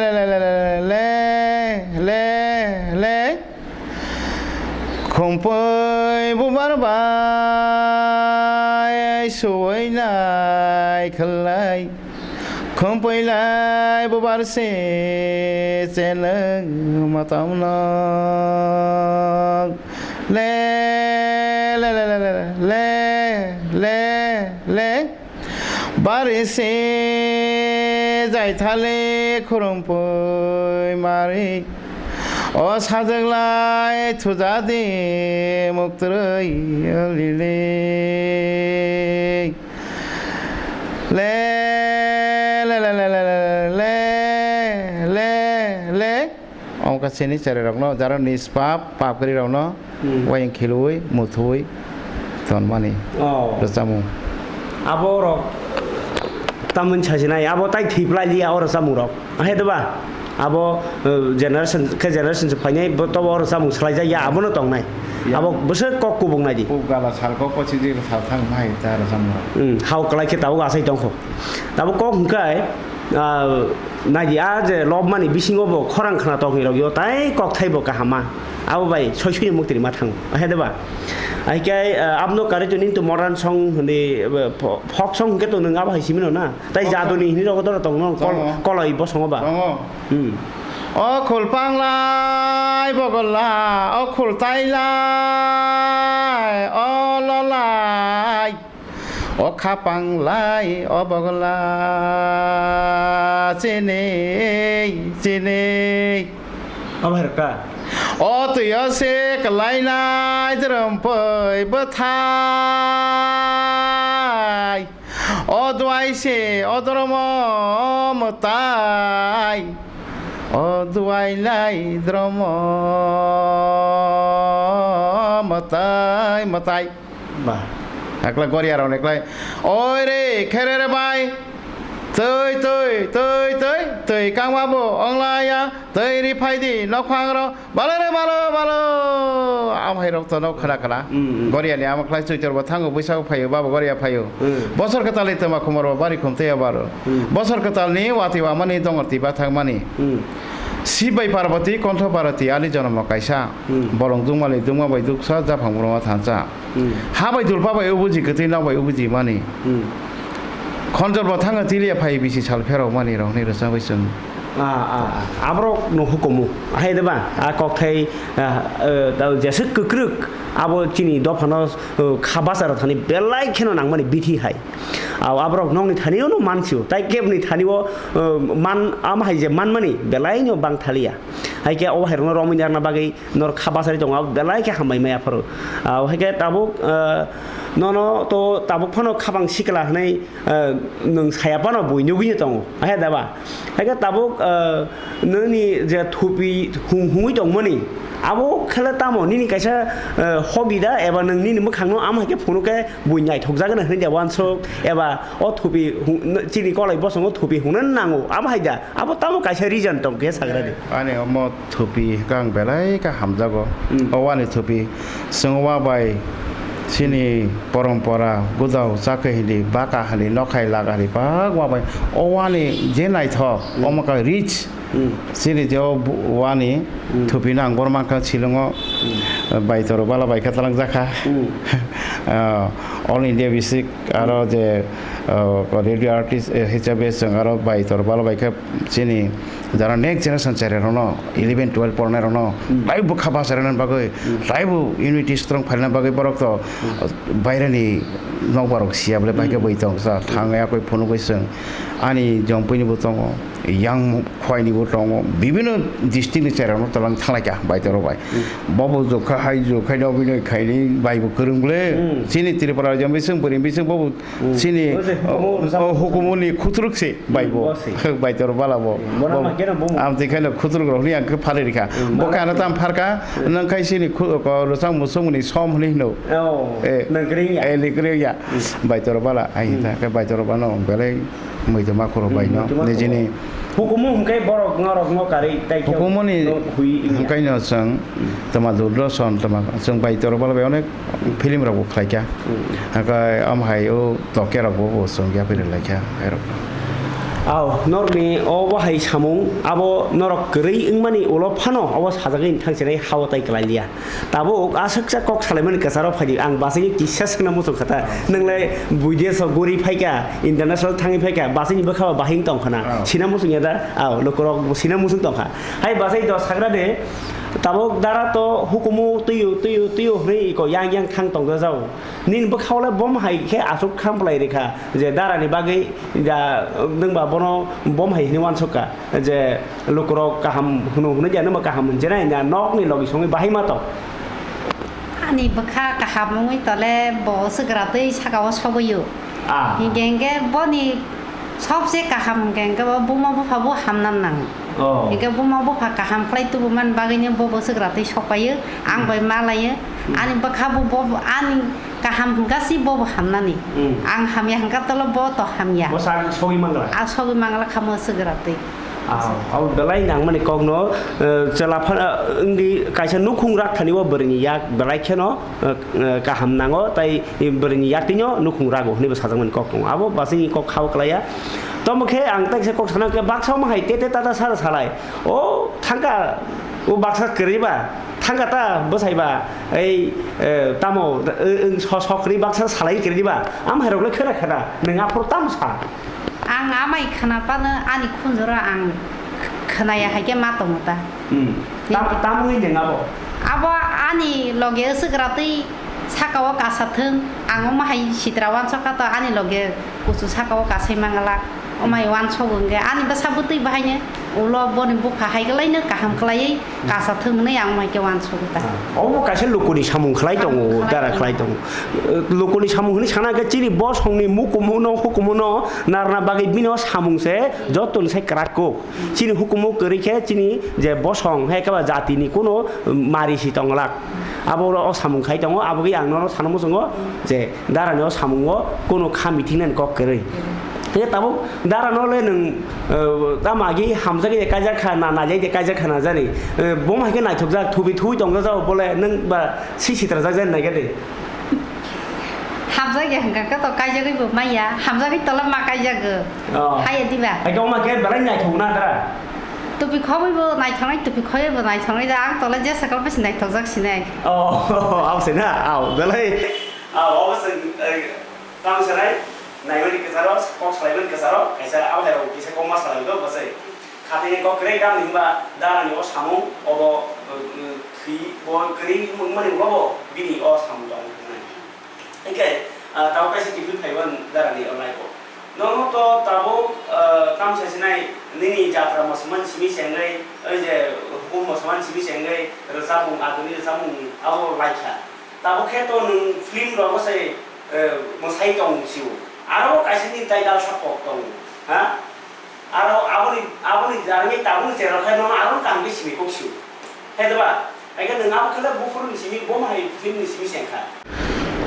le. Khumpui bubar bai suwui nai khwlai. Khumpui lai bubar se chenwng motom nwng. Le, le, le. Bari se jaithale khurungpui mari. O sajwk lai thujadi muktrwi lili. Le, le, le. Omo kha chini cherai rokno, jaro nispap, pap kwrwi rokno, Hmm. uaing khilwi, muthui, tonmani. Oh. Rwchapmung. Abo rok, tamoni sajinai, abo tai thwi plai liya o rwchapmung rok. Ahe doba? Abo, eh, generation khe generation se phainai, bo tobo o rwchapmung swlai jak ya, abono tongnai. Ya. Abo bwswk kok kubung nai di. Puk gala sal kok, pochin jil sal thang nai ta rwchapmung rok. Hmm, hao kwlai khe tabuk asai tongkho. Tabuk kok hwnkhe, Ah, naidi, ah, je lobmani bisingo bo khorang khna tongwi rogyo, tai kokthai bo kahama. Abo bai soi soi mukti rima thango. Ahe de ba? Ai khe, ah, abno kari to ning to modern song hwnwi, eh, fo-, folk song hwnkhe to nwng abo hai simi no na. Tai Folk song. Jaduni hwnwi rogo doro tong no, kol-, Tongo. Koloi bosongo ba. Tongo. Hmm. O khulpang lai bogol la, o khultai lai, o lolai. O khapang lai o bogol la chini, chini. Abo hai rwkha. O twi o se kwlai nai drum poi bwthai. O duai se o drum o mwtai. O duai lai drum o mwtai, mwtai. Ba. Ekla goria rok ni klai. Oi re, khere re bai. Twi, twi, twi, twi, twi kangma bo onglaya. Twi ri phai di, nokhang ro. Balo re, balo, balo. Am hai rok to no khna khna. Mm, mm. Goria ni ama klai Chuitor bo thango, Buisago phaio, babo goria phaio. Mm. Bosor kwtal ni twma khumor bo bari khum tei baro. Mm. Bosor kwtal ni wati wamani dongor tiba thangmani. Mm. Sib bai Parvati, Kontho Bharati, ali jonomo kaisa. Hmm. Bolong dukmali dukma bai duksa, japhang broma thansa. Hmm. Ha bai dulpa bai ubuji kwtwi, nok bai ubuji mani. Hmm. Khonjor bo thangwi tiliya phai bisi sal pherok mani rok hinwi rwchapwi chwng Ah, ah, ah, aborok no hukumu. Hai de ba, a kokthai, ah, eh, da jeswk kwkrwk, abo chini dophano, eh, kha bacharo thani belai kheno nangmani bithi hai. Abo aborok nokni thani-o no mansio, tai kebni thani-o, eh, man, am hai je manmani belai no bang thaliya. Hai khe o hai rokno romwi narwkna bagwi norok kha bachari tongo, abo belai khe hambai maya pharo. Ah, hai khe tabuk, eh, nono to tabuk phano khabang sikla hwnwi, eh, nwng saya phano bui nugwi tongo. Hai da ba? Hai khe tabuk, eh, nini je thupi hung-, hungwi tongmani, abo khe le tamo nini kaisa, eh, hobby da, eba nwng nini mwkhangno am hai khe phunuk khe bui naithokjagwi hwnwi da uansuk, eba o thupi hung-, chini kolai bosongo thupi hungna nango, abo hai da? Abo tamo kaisa reason tong khe sagra di. Ani omo thupi hwnkhe ang belai khe hamjago. Mm. O wani thupi chwng wa bai chini porompora gudao chakhe hindi baka hindi nokhai laga hindi bak wa bai o wani je naithok omo kha rich. Mm. Chini je o bu-, wani thupi no ang borok mankha shillong o, mm, Baitoro bala bai khe talang jakha. Mm. Ah, All India bisik aro je, ah, radio artist, eh, hisabe chwng aro Baitoro bala bai khe chini jara next generation cherairokno, eleven, twelve pornairokno, hmm, taibo kha bacharaina bagwi, hmm, taibo unity strong phalina bagwi borok to, hmm, baireni nokbarok siya bole, bai khe, hmm, bui tong sa, hmm, thang ya koi phunugwi chwng ani jompuini bo tongo, yang khwaini bo tongo, bibino district ni cherairokno tolang thanglaikha Baitoro bai. Hmm. Bobo jokha hai jokha no bini khaini bai bo kwrwng bole, hmm, chini Tripura jom bising bwrwi bising bobo Hmm. Chini, o se hukumu o, rwchapmung o hukumuni khutruk se bai bo. Hmm, bo se. Baitoro bala bo. Hmm, bono Bo ma keno bumu. Amtwi kheno khutruk rok hwnwi ang khe phalwi rikha. Hmm, Bo mala khe ano se. Tam pharka, Hmm. Nang khai chini khu-, ko rwchapmung songmani som hwnwi hwno. Oh, Eh, nang kwrwi ya? Eh, ni kwrwi ya. Hmm. Baitoro bala, ai Hmm. ta khe Baitoro bano belai muitu ma khoro Hmm, bai no. Muitu ma khoro. Nijini Hukumu hwnkhe borok norok no karwi tai khe Hukumuni no hui wngya. Hwnkhe no chwng Hmm. Tama Doordarshan, tama chwng Baitoro bala bai onek film rok bo khlai kha. Hmm. Hwnkhe omo hai o Tokya rok bo bo chwng yapri lai kha, hai rok. Ao, norokni obo hai samung, abo norok kwrwi wngmani ulo phano obo sajagwi thang chinai ha-o tai kwlai liya. Tabuk aswksa kok salaimani kwcharo phaidi, ang bachai kisa swngna muchung kha ta. Ah. Nwng lai buideso guri phai kha, international thangwi phai kha, bachai ni bwkha ba bahai wng tong kha na. Ah. Sina muchung ya da? Ao, lukurok sina muchung tong kha. Hai bachai do sagra de, tabuk dara to hukumu tuiyo, tuiyo, tuiyo hwnwi iko yang yang thang tong jao. Nini bwkhao le bom hai khe aswk kham phlai rikha je dara ni bagwi da nwng ba bono bom hai hwnwi uansuk kha je lukurok kaham hwno hwnwi ya nwng ba kaham hwnjinai na nokni logi songwi bahai ma tong. Ani bwkha kaham wngwi tole bo swkra twi saka o sogwi o. Ah. Hinkhe hinkhe boni Sobse kaham hwnkhe hwnkhe bo buma bupha bo hamna nango. Oh. Hwnkhe buma bupha kaham khlai tubumani bagwino bo bwswk ratwi sokpaio, ang Hmm. bai malaio. Hmm. Ani bwkha bo, bo, ani kaham hwnkha si bo bo hamnani. Hmm. Ang hamya hwnkha tolo bo to hamya. Bo sak sogwi mangla? A sogwi mangla kha mwswk ratwi. Ah, abo belai nangmani kokno, eh, chwla phano, eh, wngdi kaisa nukhung rak thani o bwrwini yak belai kheno, eh, eh, kaham nango, tai bwrwini yaktwino nukhung rago hwnwi bo sajakmani kok tongo. Abo bachini kok khao kwlaiya. Tomo khe ang tekse kok sana khe baksa omo hai te te ta ta sara salai. O thangka, o baksa kwrwi ba, thangka ta bwsai ba, ei, eh, tamo, eh, eh, so-, sokri baksa salai kwrwi ba, am hai rok le khera khera, nwng aphuru tamo sa? Ang amai khna phano ani khunjoro ang khnaya hai khe ma tongo ta. Hmm. Tam, tamoni de abo? Abo ani loge aswk ratwi saka o kasa thung, ang omo hai sitra uansuk kha to ani loge kuchu saka o kasai mangala, omo hai uansuk wngkhe ani bwsa bwtwi bahaino ulo boni bupha hai kwlaino kaham kwlaiwi kasa thung hwnwi ang omo hai khe uansuk kha ta. Ah, omo kaisa lukuni samung khlai tongo, Samung khlai dara tongo. Khlai tongo. Eh, lukuni samung hwnwi sana khe chini bosongni mukumuno hukumuno narwkna bagwi bini o samung se joto ni sai kwrak kuk. Chini hukumu kwrwi khe chini je bosong hai khe ba jatini kuno mari si tong glak. Abo oro o samung khai tongo, aboni ang nono sana muchungo je darani o samungo kuno kha mithingnani kok kwrwi. Hingke tabuk darano le nwng, eh, tamo agi hamjak de kaijak kha na, naijak de kaijak kha na jani. Eh, bom hai khe naithokjak, thubi thubi tongjak jao bole nwng ba si sitrajak jani naikhe de. Hamjakya hwnkha khe to kaijagwi bo manya, hamjagwi tola ma kaijago. Oh. Haiya diba? Hai khe wngma khe belai naithok na dara? Tupi khobwi bo naithoknai, tupi khoywi bo naithoknai da, ang tola jesa kal besi naithokjak sinai. Oh, abo se na? Ao, belai. Ao, abo se, eh, tamo sanai, naimani kwcharo, kok salaimani kwcharo, kaisa abo hai rok kisa kokma salai do, bwsai. Khatini kok kwrwi tamni hwnba darani o samung obo, uh, uh, thwi bo kwrwi wngmani ulo bo bini o samung tong wngnai. Hwnkhe, ah, tabuk kaisa kiphil phaiwi darani o naibo. Nono to tabuk, ah, tamo sasinai nini jatra mosamani simi se wngwi, oi je hukum mosamani simi se wngwi rwchapmung, adoni rwchapmung abo laikha. Tabuk khe to nwng film rogo se, eh, mwsai tong sio. Aro kaisa nini title sa kok tongo, ha? Aro aboni, aboni jarni tabukni cherok khe nono aro kaham khe simi kok sio. Khe diba? Haikhe nwng abo khe buphuruni simi, bomo hai filmni simi chengkha.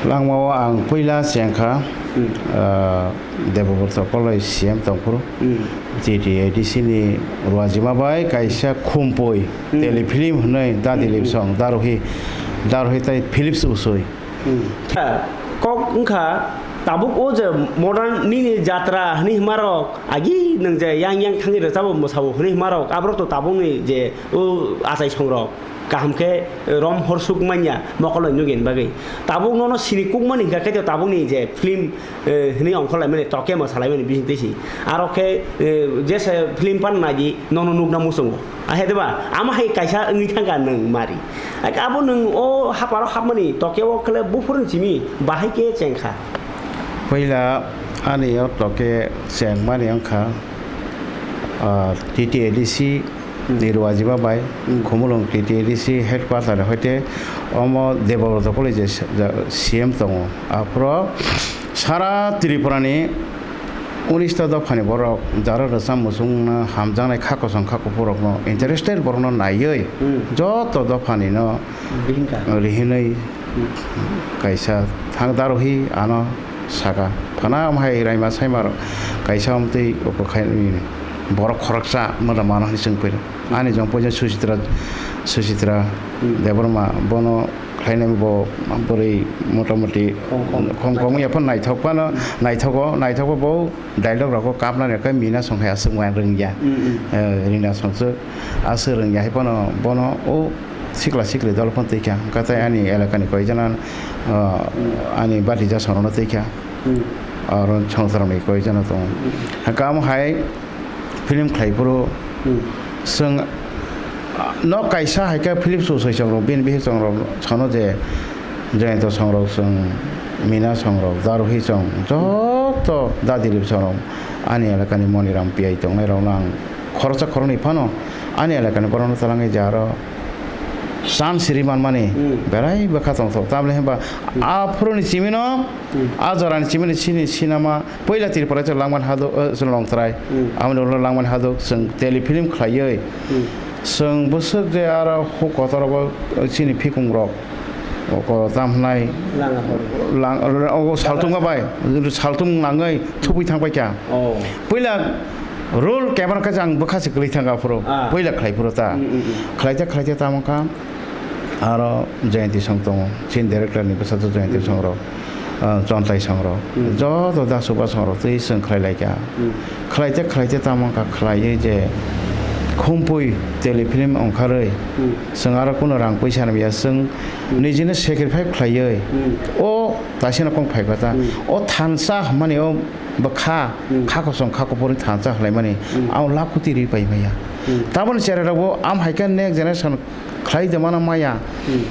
Langmao ang puila chengkha, Hmm. ah, Debobrata Koloi C M tongphuru. Hmm. T T A D C ni Ruajima bai kaisa Khumpui Hmm. telefilm hwnwi Da Hmm, Dilip hmm. song, Darohi, Darohi tai Philips Usoi. Hmm. Kok wngkha, tabuk o je modern nini jatra hwnwi hwnmarok, agi nwng je yang yang thangwi rwchabo mwsabo hwnwi hwnmarok, aborok to tabukni je o achai songrok kaham khe rom horsuk manya mokol nugini bagwi. Tabuk nono sini kukmani hwnkha khe to tabukni je film, eh, hwnwi ongkhorlaimani, toke mwsalaimani bising twi si. Aro khe, eh, jesa film pan naidi nono nukna muchungo. Ahe diba? Amo hai kaisa wngwi thangkha nwng mari. Ak-, abo nwng o haparo hapmani toke o khle buphurni simi bahai khe chengkha. Puila ani o toke chengmani wngkha, ah, T T A D C Hmm. ni Ruajima bai, Hmm. Khumulwng T T A D C headquarter hoite omo Debobrata College je, ja, C M tongo. Aphuru Sara Tripura ni unis ta dopha ni borok jara rwchap muchung no hamjaknai kha kosom kha kuphur rok no interested borok no naiwi Hmm. joto dopha ni no Bihingka. rihinwi Hmm. kaisa thang darohi ano saka. Phana omo hai raima saima rok kaisa omtwi oko khai borok khoroksa moda mano hinwi chwng phai rw. Ani jong poisa Susitra, Susitra Hmm. Debbarma bono khlainai bo bwrwi motamoti Khong khong. khong khong ya phano naithok phano naithogo, naithogo bo dialogue rogo kapna rwkhe Mina song hai aswk ma rwngya. Mm, mm. Eh, Rina song se aswk rwngya hai phano bono o sikla sikli dol phano twi kha. Katai ani elakani koi jana, ah, Mm. ani bati ja song rono twi kha. Mm. Aro song song ni koi jana tongo. Mm. Hakam hai film khlai phuru Hmm. chwng, ah, no kaisa hai khe Philip Susoi chwng rok, bini bihik chwng rok sano je Jayanta chwng rok, chwng Mina chwng rok, Darohi chwng, joto Da Dilip chwng rok, ani elakani Moniram P I tongnai rok no ang khoroksa khoroknwi phano ani elakani borok no twlangwi je aro chance siri manmani Hmm. berai bwkha tongthok. Tamni hwnba Hmm. aphuru ni simi no, Hmm. a jora ni simi ni sini sinama Puila Tripura chwng langmani haduk, eh, chwng Longtrai. Hmm. Aboni ulo langmani haduk chwng telefilm khlaiwi. Hmm. Chwng bwswk je aro huk kotor bo chini phikung rok. Oko tam hwnai Langa hor. Lang, o saltung ma bai. Saltung nangwi thubwi thang paikha. Oh. Puila roll camera khe ang bwkha se kwlwi thangkha phuru. Ah. Puila khlai phuru ta. Hmm, hmm, hmm. Khlaite khlaite tamo kha. Aro Jayanti song tongo, chini director ni bwsajwk Jayanti Hmm. song rok, ah, Chontai song rok, Hmm. joto da Subhas song rok twi chwng khlai lai kha. Hmm. Khlai te khlai te tamo wngkha khlaiwi je Khumpui telefilm ongkharwi Hmm. chwng aro kunu rang puisa rwya chwng Hmm. nijino sacrifice khlaiwi Hmm. o taisano kong phai kha ta. Hmm. O thansa hwnmani o bwkha Hmm. kha kosom kha kuphurni thansa khlaimani Hmm. abo lakh koti ri pai maya. Hmm. Tamoni cherai rokbo am hai khe next generation khlai de mano maya. Hmm.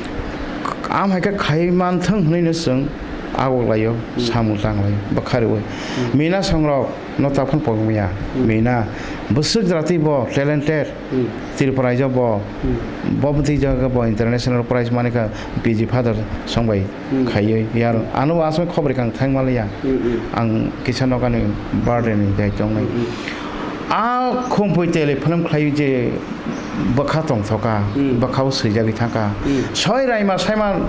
Am hai khe khlai manthwng hwnwi no chwng agok laio, Hmm. samung tang laio, bwkha rwi. Hmm. Mina song rok no ta phano pogmaya. Hmm. Mina bwswk jati bo talented. Hmm. Tripura raijak bo, Hmm. bo bwtwi jaga bo international prize manikha P G Father song bai Hmm. khaiwi. Yar ano bo aswk khobri kang thang maliya. Hmm, hmm. Ang kisa nokani birthday ni dai tongnai. Hmm, hmm. A Khumpui telefilm khlaiwi je bwkha tongthoka, Hmm. bwkha o swijagwi thangkha. Hmm. Soi raima saima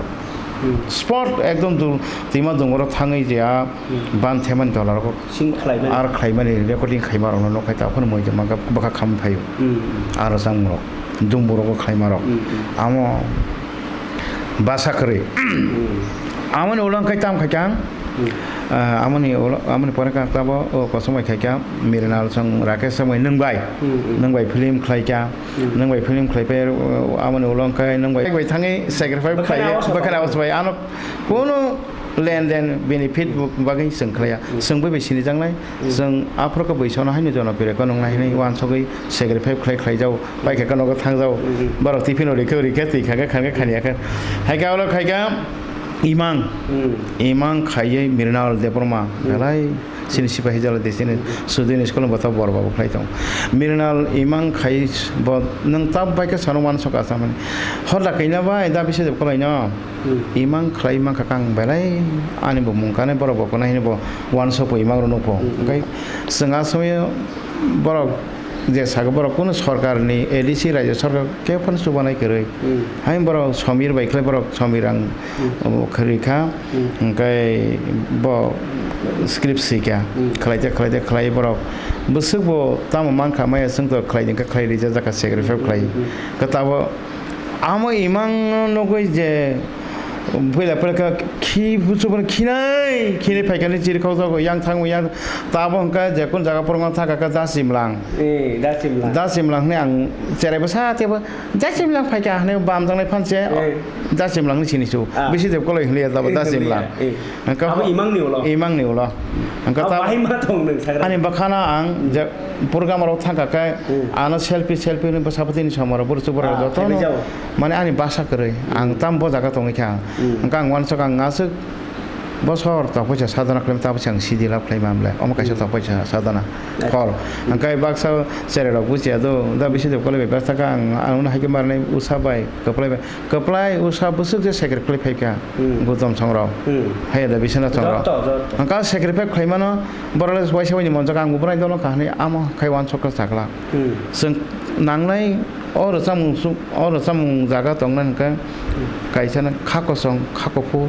Hmm. sport ekdom du-, twima dungoro thangwi je a Hmm. ban themani tola rok Sing khlaimani. Ar khlaimani recording khaima rokno nokha ta phano moi jama bwkha kham phaio. Hmm. Aro chang rok, dumbu rok khlaima rok. Hmm, hmm. Amo basa kwrwi. Hmm. Amoni ulo khe tam khai kang. Hmm. Ah, amoni ulo, amoni pore kang tabo, o, kosomai khai kang, Mirinal song Rakesh song nwng bai. Hmm, hmm. Nwng bai film khlai kang. Hmm. Nwng bai film khlai pai, o, amoni ulo khe nwng bai, bai thangwi sacrifice Bwkhani khlai, abo bwkhani sabai. Abo sabai. Ano kono Lenden benefit bo-, bagwi chwng khlaiya. Chwng bai bai sinijaknai, chwng aphuru khe bwsano haino jono pire khe nungnai hinwi uansugwi sacrifice khlai khlai jao, pai khe khe nogo thang jao, borok tiffin rikhe rikhe twi kha khe khan khe khaniya khe. Hai khe olo khai khe imang, imang khaiwi Mrinal Debbarma belai chini sipahi jala de chini sudin school bo ta bor babu khlai tong. Mrinal imang khai bo nwng ta bai khe sano uansuk asa mani. Hoda kaina bai da bisi de kolaino. Imang khlai mankha kang belai ani bo mung kanai borok bo kono hini bo uansuk bo imang rw nukho. Hwnkhe chwng a somoyo borok je sago borok kunu sorkarni A D C rajya sorkar kebo phano chubanai kwrwi. Hain borok Samir bai khlai borok Samir ang omo khwrwi kha. Hwnkhe bo script swi kha. Khlaite khlaite khlai borok bwswk bo tamo mankha maya chwng to khlai hwnkhe khlai rijak jakha sacrifice khlai. Khe tabo Amo imang nugwi je puila puila khe khi buchukmani khinai khinai phaikani chirikhok jago yang thangwi yang tabo hwnkhe je kun jaga phwrwngma thangkha khe Dasimlang. Eh, Dasimlang. Dasimlang hwnwi ang cherai bwsa tebo Dasimlang phaikha hwnwi bamjaknai phanse. Eh. Dasimlangni sinisu. Ah. Bisi de koloi hwnliya tabo Dasimlang. Eh. Hwnkhe Abo imangni ulo. Imangni ulo. Hwnkhe Abo tabo bahai ma thong nung sagra. Ani bwkhano ang je program rok thangkha khe ano selfie selfie hwnwi bwsa bwtwini somaro bwrwsuk bwrwk Ah, jotono khaibijao. Mane ani basa kwrwi ang tam bo jaga tongwi kha. Hwnkhe ang uansuk ang aswk bosor tokpaisa sadhana khlaimani tabukhe ang sidi lab khlaima amle omo kaisa tokpaisa sadhana Acha. Khol. Hwnkhe baksa cherai rok buchiya do da bisi de koloi bai bwsakha ang ano haikhe marnai usa bai kwplai bai. Kwplai usa bwswk je sacrifice khlai phaikha, Hmm. Gautam Songrok. Hmm. Haiya da Biswanath Songrok. Jotto, jotto. Ang ka sacrifice khlaimano, borok le waisa waini monjak ang bo bwrani dolo kha hwnwi amo khai uansuk khe chakla. Hmm. Chwng nangnai o rwchapmung su-, o rwchapmung jaga tongna hwnkhe kaisa no kha kosong, kha kuphur,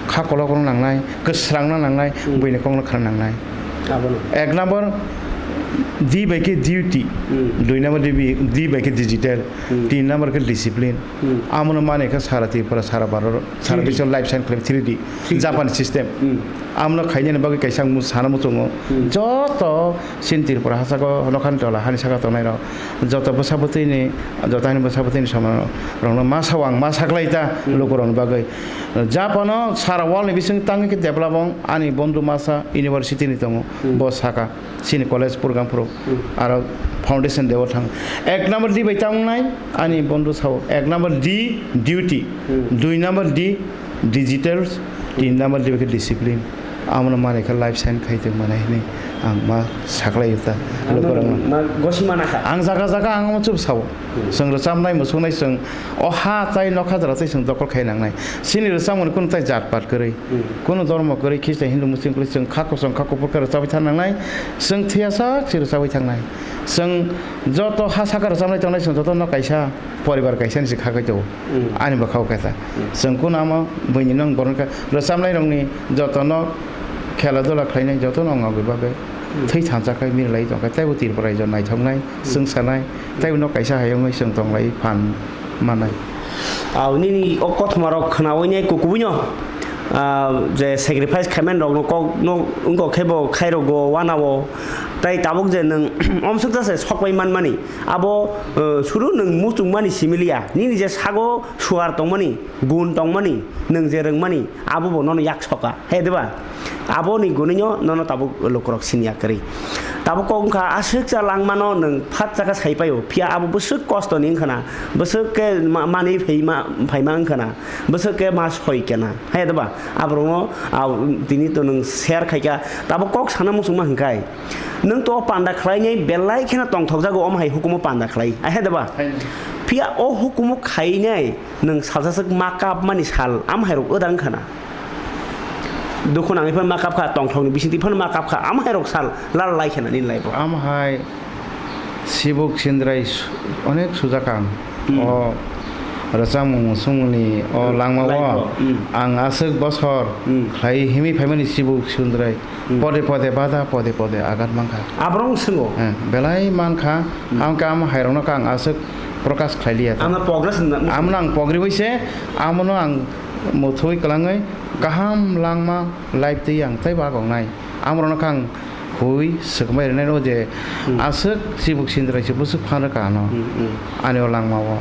kha kolok rok nangnai, kwsrang no nangnai, Hmm. buini kok no khna nangnai. Abono. Ek number, D bai khe duty, Hmm. dui number D B, D bai khe digital, Hmm. tin number khe discipline. Hmm. Amono mani khe sara Tripura, sara Bharat, sara Three D. Biswni life science khlai three D, Three D. Japan system. Hmm. Amono khainani bagwi kaisa ang sana muchungo. Hmm. Joto chini Tripura hasago nokhan tola hani saka tongnai rok. Joto bwsa bwtwini, joto hani bwsa bwtwini samung rokno ma sao ang ma saklai ta Hmm. lukurokni bagwi. Japano sara world ni bising tangwi khe develop wng ani bondhu masa university ni tongo. Hmm. Bo saka. Chini college program phuru Hmm. aro foundation day o thang. Ek number D bai tamo wngnai ani bondhu sao. Ek number D duty, Hmm. dui number D digitals, tin number D bai khe discipline. Amono mani khe life sign khai tong mani hinwi ang ma saklai ta Ano lokorokno. Ma gosi mana kha. Ang jaga jaga ang omo chup sao. Hmm. Chwng rwchapnai, mwsuknai chwng o ha tai nokha jora tai chwng dokol khai nangnai. Chini rwchapmani kunu tai jat pat kwrwi. Hmm. Kunu dhormo kwrwi, Khristian, Hindu, Muslim kwrwi, chwng kha kosong, kha kuphur khe rwchabwi thang nangnai. Chwng thwiyasak se rwchabwi thangnai. Chwng joto ha saka rwchabnai tongnai, chwng joto no kaisa poribar kaisa ni se kha kai tongo. Hmm. Ani bwkha o kaisa. Hmm. Chwng kunu ama buini nong borok khe rwchabnai rokni joto no khela dula khlainai, joto no wngwi bagwi Hmm. thwi thansa khai miri lai tong kha, teibo Tripura raijo naithoknai, Hmm. chwng sanai, teibo no kaisa hai wngwi chwng tong lai phan manai. Ah, nini o kothoma rok khnaui nai kukubuino, ah, je sacrifice khaimani rokno kok no wngkok khe bo khairokgo wanao. Tai tabuk je nwng omswk jase sokbai manmani, abo, eh, suru nwng muchungmani similiya. Nini je sago suar tongmani, gun tongmani, nwng je rwngmani, abo bo nono yak soka. He diba? Aboni gunino nono tabuk lukurok siniya kwrwi. Tabuk kok wngkha aswk cha langmano nwng phat chakha sai paio, phiya abo bwswk kosto ni wngkhana, bwswk khe ma-, manwi phaima, phaima wngkhana, bwswk khe ma soi kena. Hai diba? Aborokno, ah, tini to nwng share khaikha. Tabuk kok sana muchungma hwnkhai, nwng to panda khlainai belai kheno tongthokjago, omo hai hukumo panda khlai. Hai diba? Phiya o hukumo khainai nwng salsa swk ma kapmani sal, am hairok wda wngkhana. Dukhu nangwi phano ma kap kha, tongthokni bisingtwi phano ma kap kha, am hairok sal lal lai khena nini life o. Am hai Sibuk Sindrai su-, onek sujak ang. Hmm. O rwchapmung swngmungni o langmao ang aswk bosor khlai himwi phaimani Sibuk Sindrai. Hmm. Pode pode bada, pode pode agat mankha. Aborok swng o? Eh, belai mankha. Hmm. Ang khe amo hairokno khe ang aswk prokash khlai liya ta. Ano pogre se na. Amono ang pogriwi se, amono ang mwthwi kwlangwi kaham langma life twi ang teibo agongnai. Amorokno khe ang hui swkmai rwnai rw je Hmm. aswk Sibuk Sindrai se bwswk phan rwkha ano. Hmm, hmm. Ani o langmao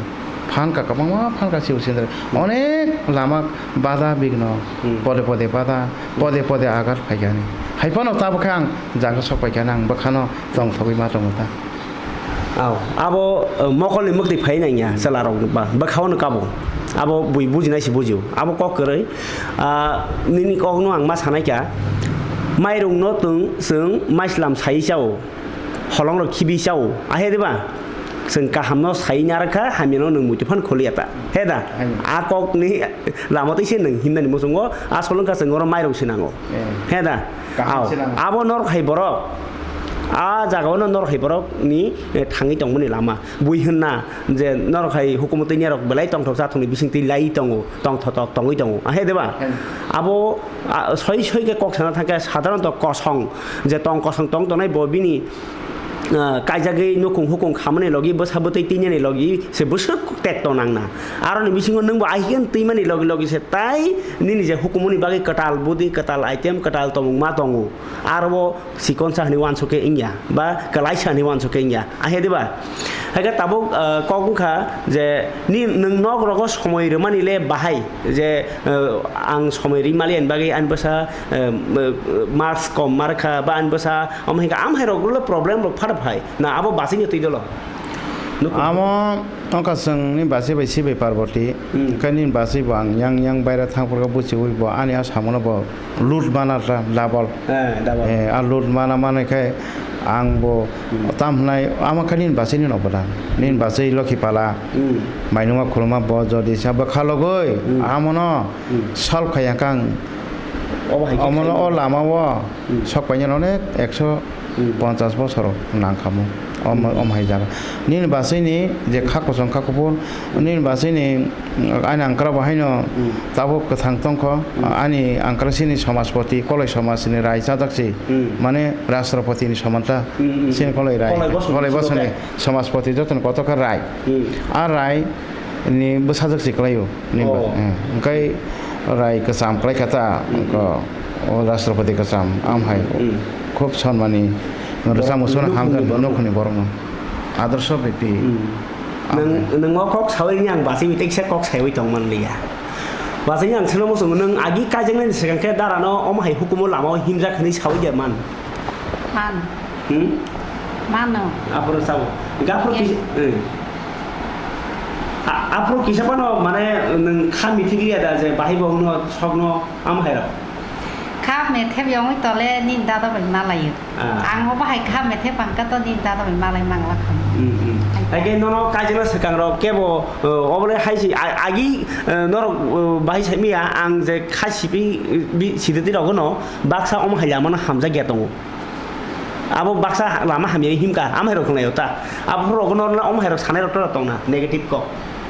phan kha, kwbangma phan kha Sibuk Sindrai. Hmm. Onek Lama bada bigno Hmm. pode pode bada, pode pode agat phaikani. Haiphano tabukhe ang jaga sok paikani, ang bwkhano tongthogwi ma tongo ta. Aw, abo, uh, mokolni mwktwi phai nangya, chwlarok ba, bwkhao no kabo. Abo bui bujinai se bujio. Abo kok kwrwi, ah, nini kokno ang ma sanai kha, mairungno twng chwng maislam sai chao, holongrok khibi chao, ahe diba? Chwng kahamno sai narwkha, hamyano nwng muitu phan kholiya ta. He da? Hai. A kokni lama twi se nwng himnani muchungo, a solwngkha chwng oro mairung se nango. Eh. He da? Kaham Aw. se nango. Abo norok hai borok. A jagao no norok hai borok ni, eh, thangwi tongmani lama. Bui hwnna je norok hai hukumu twi nerok belai tongthok chathokni bising twi lai tongo, tongthotok tongwi tongo. Ahe diba? Hai. Abo, a, soi soi khe kok sana thangkhe sadharanto kosong, je tong kosong tong tongnai bo bini, ah, kaijagwi nukhung hukhung khamani logi bwsa bwtwi twinani logi se bwswk tekto nangna. Aroni bisingo nwngbo ahikhe twimani logi logi se tai nini je hukumuni bagwi kwtal budi, kwtal item, kwtal tongmung ma tongo. Aro bo chikonsa hwnwi uansuk khe wngya, ba kwlaisa hwnwi uansuk khe wngya. Ahe diba? Haikhe tabuk, ah, kok wngkha je ni nwng nok rogo somoi rwmani le bahai je, ah, ang somoi ri mali ani bagwi ani bwsa, ah, marks kom ma rwkha ba ani bwsa omo hinkhe am hai rok le problem rok phar phai na abo bachingya twi dolo. Nukhung. Amo wngkha chwngni bachwi bai Sibai Parboti, Hmm. hwnkhe nini bachwi bo ang yang yang baira thangphuru khe buchiwi bo ani a samono bo load mana ta double. Eh, double. Eh, a load mana manwi khe ang bo Hmm. tam hwnai, amo khe nini bachwi ni no bwdang. Nini bachwi Lokhi Pala, Hmm. mainuma khuluma bo jodi sa bwkha logwi Hmm. amono Hmm. solve khai ya khe ang Obo hai khe omono khai o lama o Hmm. sok painani onek ekso Hmm. ponchas bosor nang khamu. Om, Hmm. om hai jaga. Nini bachwi ni je kha kochong kha kuphur, nini bachwi ni, mm, ani angkra bo haino Hmm. tabuk kwthang tongkho. Hmm. Ani angkra chini somajpoti, koloi somaj ni rai chajak si. Hmm. Mane rashtrapoti ni somanta Hmm, hmm. chini koloi rai. Koloi bosong Koloi bosong ni somajpoti joto ni kotor khe rai. Hmm. A rai ni bwsajwk se kwlaio, ni ba-, Oh. eh, hwnkhe rai kwcham kwlai kha ta, Hmm. ko, o rashtrapati kwcham, am hai Hmm. khub sonmani, Borok rwchapmung songno nukhungni hamkha, borok. Nukhungni borokno. Adarso B P. Hmm. Am Nwng, hai. Nwng o kok sawi ni ang bachwi tei kisa kok saiwi tong man liya. Bachwi ni ang seno muchungo, nwng agi kaijaknani swkang khe darano omo hai hukumu lama o himjak hwnwi sawi de man. Man. Hmm? Mano. Aphuru sabo. Hwnkhe aphuru Yes. kis-, eh. A-, aphuru kisa phano mane nwng kha mithik liya da je bahai bo hwno sokno am hai rok. Kha methe yongwi tole nini dada bai malaio. Ah. Ang bo bahai kha methe pangka to nini dada bai malai mangla kha. Hmm, hmm. Hai Hai khe nono kaijakna swkang rok kebo, eh, obole hai si a-, agi, eh, norok, eh, bahai sai miya ang je kha sipi, eh, bi siditi rok no baksa omo hai lama no hamjak ya tongo. Abo baksa lama hamya himkha, amhairok khwnaio ta. Aborok no, no, amhairok sanairok tora tongna, negative kok.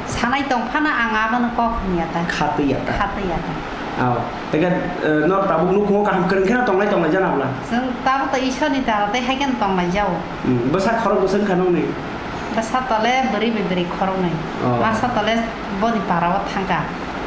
Sanai tong phano ang abono kok himya ta. Khatwi ya ta. Khatwi ya ta. Ao. Teke, eh, no tabuk nukhungo kaham kwrwng kheno tonglai tonglai jana bwla. Chwng tabuk to Ishwarni dara tei hai kheno tonglai jao. Hmm, bwsa khorok bwswk kha nokni? Bwsa tole bwrwi bai bwrwi khoroknwi. Oh. Masa tole boni para o thangkha.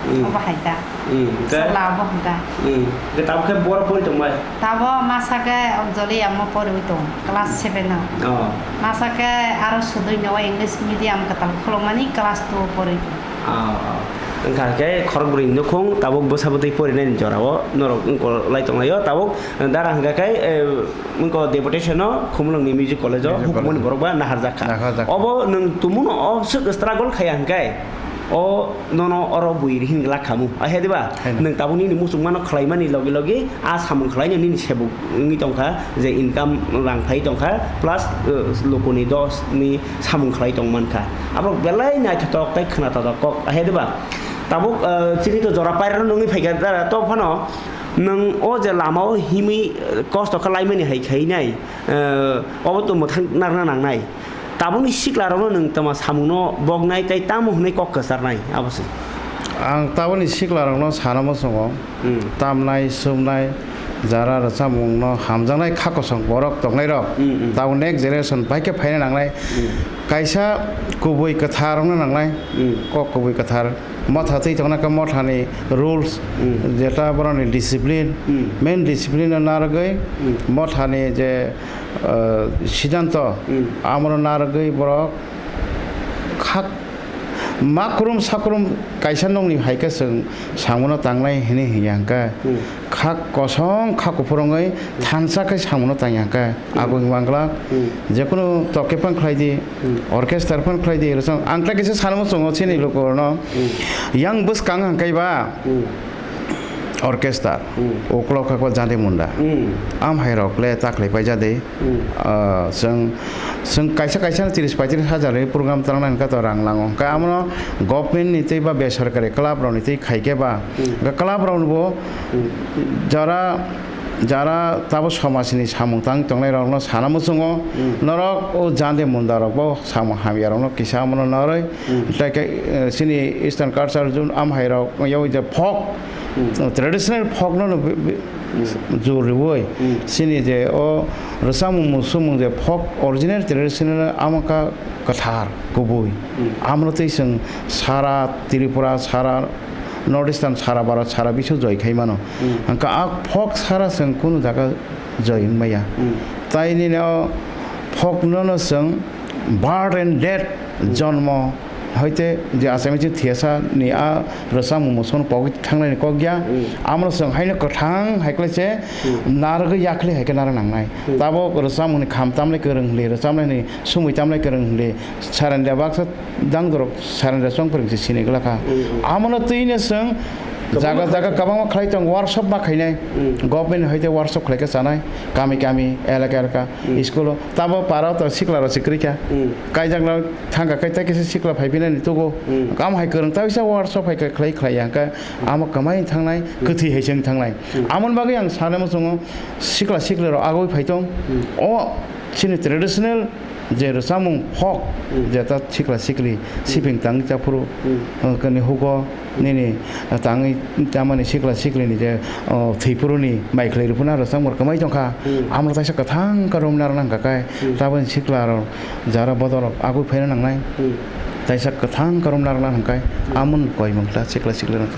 Hmm. Obo hai ta. Hmm, hwnkhe? Chwla obo hwnkha. Hmm, hwnkhe tabuk khe boro pori tongbai? Tabo masa khe Joli amo poriwi tong, class seven o. Oh. Masa khe aro sudui no English medium kwtal khulukmani class two o poriwi tong. Oh, oh. Wngkha khe khorok bwrwi nukhung tabuk bwsa bwtwi porinani jorao norok wngkha lai tonglaio tabuk dara hwnkha khe, eh, wngkha deputation o Khumulwngni music college o Music hukumani college. Borok ba naharjak kha. Naharjak kha. Obo nwng tumuno o swk struggle khaiya hwnkhe o nono oro bui rihini glak khamu. Ahe diba? Hai. Nwng tabuk nini muchungmano khlaimani logi logi a samung khlaino nini sebuk wngwi tongkha je income rang phai tongkha plus, eh, lukuni dos ni samung khlai tong mankha. Aborok belai naithotok tei khwnathotok kok. Ahe diba? Tabuk, eh, chini to jora pairano nungwi phaikha dara to phano nwng o je lama o himwi, eh, kosto khlaimani hai khainai, eh, obo to mwthang narwkna nangnai. Tabukni siklarokno nwng tama samungno boknai tei tamo hwnwi kok kwcharnai, abo se. Ang tabukni siklarokno sana muchungo, Hmm. tamnai, sumnai, jara rwchapmungno hamjaknai kha kosong borok tongnairok, Hmm, hmm. tabuk next generation bai khe phaina nangnai. Hmm. Kaisa kubui kwthar wngna nangnai, Hmm. kok kubui kwthar. Motha twi tongna khe mothani rules, Hmm. jeta borokni discipline, Hmm. main discipline no narwgwi, Hmm. mothani je, uh, siddhanto, Hmm. amoro narwgwi borok khak Makrum sakrum kaisa nokni hai khe chwng samungo tangnai hinwi hinya hwnkhe, hmm, kha kosong kha kuphur wngwi thansa khe samungo tangya hwnkhe, hmm, agoni mangla, hmm, jekunu tokke phano khlai di, hmm, orchestra phano khlai di, rwchap ang tei kisa sanamo chwngo chini, hmm, lukurokno, hmm, yang bwskang hwnkhe ba, hmm, orchestra, hmm, uklok khe ba jade munda, hmm, am hai rok le ta khlai pai jade. Hmm. Ah, chwng, chwng kaisa kaisa no tris paitris hajar ni program tangnai hwnkhe to rang nango. Hwnkhe amono government ni tei ba besorkari club rok ni tei khai khe ba, hmm, hwnkhe club rok bo, hmm, jara, jara tabo somaj ni samung tang tongnai rok no sana muchungo, hmm, norok o jande munda rok bo samung hamya rok no kisa amono noroi, hmm, tei khe, eh, chini Eastern Culture Zone am hai rok yaui je folk, hmm, traditional folk no, no, be-, be-, jor riui, hmm, chini je o rwchapmung, muchungmung je folk original traditional amokha kwthar kubui. Hmm. Amoro tei chwng sara Tripura, sara North Eastern, sara Bharat, sara bisw joi khai mano. Hmm. Hwnkhe a folk sara chwng kunu jaga joi wngmaya. Hmm. Tai nini o folk no no chwng birth and death, hmm, jonmo, hoite je asai misi thiyasa ni a rwchapmung muchungmung pogwi thangnani kok ya, hmm, amono chwng haino kwthang hai khlai se, hmm, narwgwi yakli hai khe narwk nangnai. Hmm. Tabok rwchapmungni kham tamlai kwrwng hwnli, rwchapnaini sumui tamlai kwrwng hwnli, sarenda baksa dangdorok sarenda chongphwrwng se sinai glakha. Hmm, hmm. Amono twino chwng kwbangma jaga jaga khlai kwbangma khlai tong, workshop ma khainai. Hmm. Government hoite workshop khlai khe chanai, kami kami, elaka elaka, hmm, school o. Tabo para o to sikla rok se kwrwi kha. Hmm. Kaijakna thangkha khe tei kisa sikla phai phinani tugo. Hmm. Kam hai kwrwng ta bisa workshop hai khe khlai khlai ya hwnkhe amo kwmai thangnai, hmm, kwthwi hai se wng thangnai. Hmm. Amoni bagwi ang sanai muchungo sikla sikla rok agoi phai tong. Hmm. O chini traditional je rwchapmung folk, hmm, je ta sikla sikli, hmm, siping tang chaphuru, hmm, uh, kani hugo, nini tangwi tamani sikla siklini je, o, thwiphuruni mai khlai rwphano rwchapmung kwmai tongkha. Hmm. Amoro taisa kwthang khe romwi narwk nangkha khe, hmm, taboni sikla rok jara bodol rok agwi phaina nangnai. Hmm. Taisa kwthang khe romwi narwk nang hwnkhe, hmm, amoni koimung ta sikla sikli rok.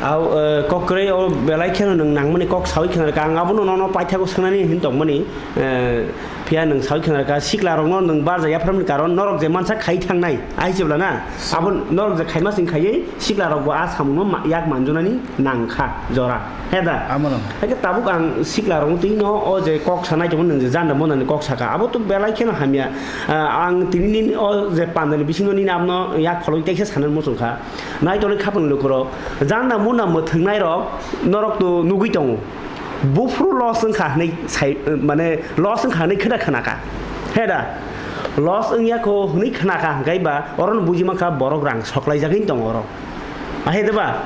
Au, eh, kok kwrwi o belai kheno nwng nangmani kok saui khna rwkha. Ang abono nono paithago swngnani hin tongmani, eh, Phiya nwng saui khna rwkha, sikla rokno nwng barja yapharmani karon norok je mansa khai thangnai, ai se bwla na? Abo norok je khaima sing khaiwi sikla rokbo a samungno ma-, yak manjunani nangkha jora. He da? Amono. Haikhe tabuk ang sikla rokno twi no o je kok sanai tongmani nwng je janda monani kok saka, abo to belai kheno hamya. Ah, ang tini nini o je pandani bisingo nini abono yak pholwi teisa sanani muchungkha. Naitorni khapang lukurok, janda mona mwthwngnai rok norok to nugwi tongo. Buphuru loss wngkha hwnwi sai, mane loss wngkha hwnwi kheda khnakha. He da? Loss wngya kho hwnwi khnakha hwnkhe ba orono buji mankha borok rang soklaijagwi tongo oro. Ahe de ba?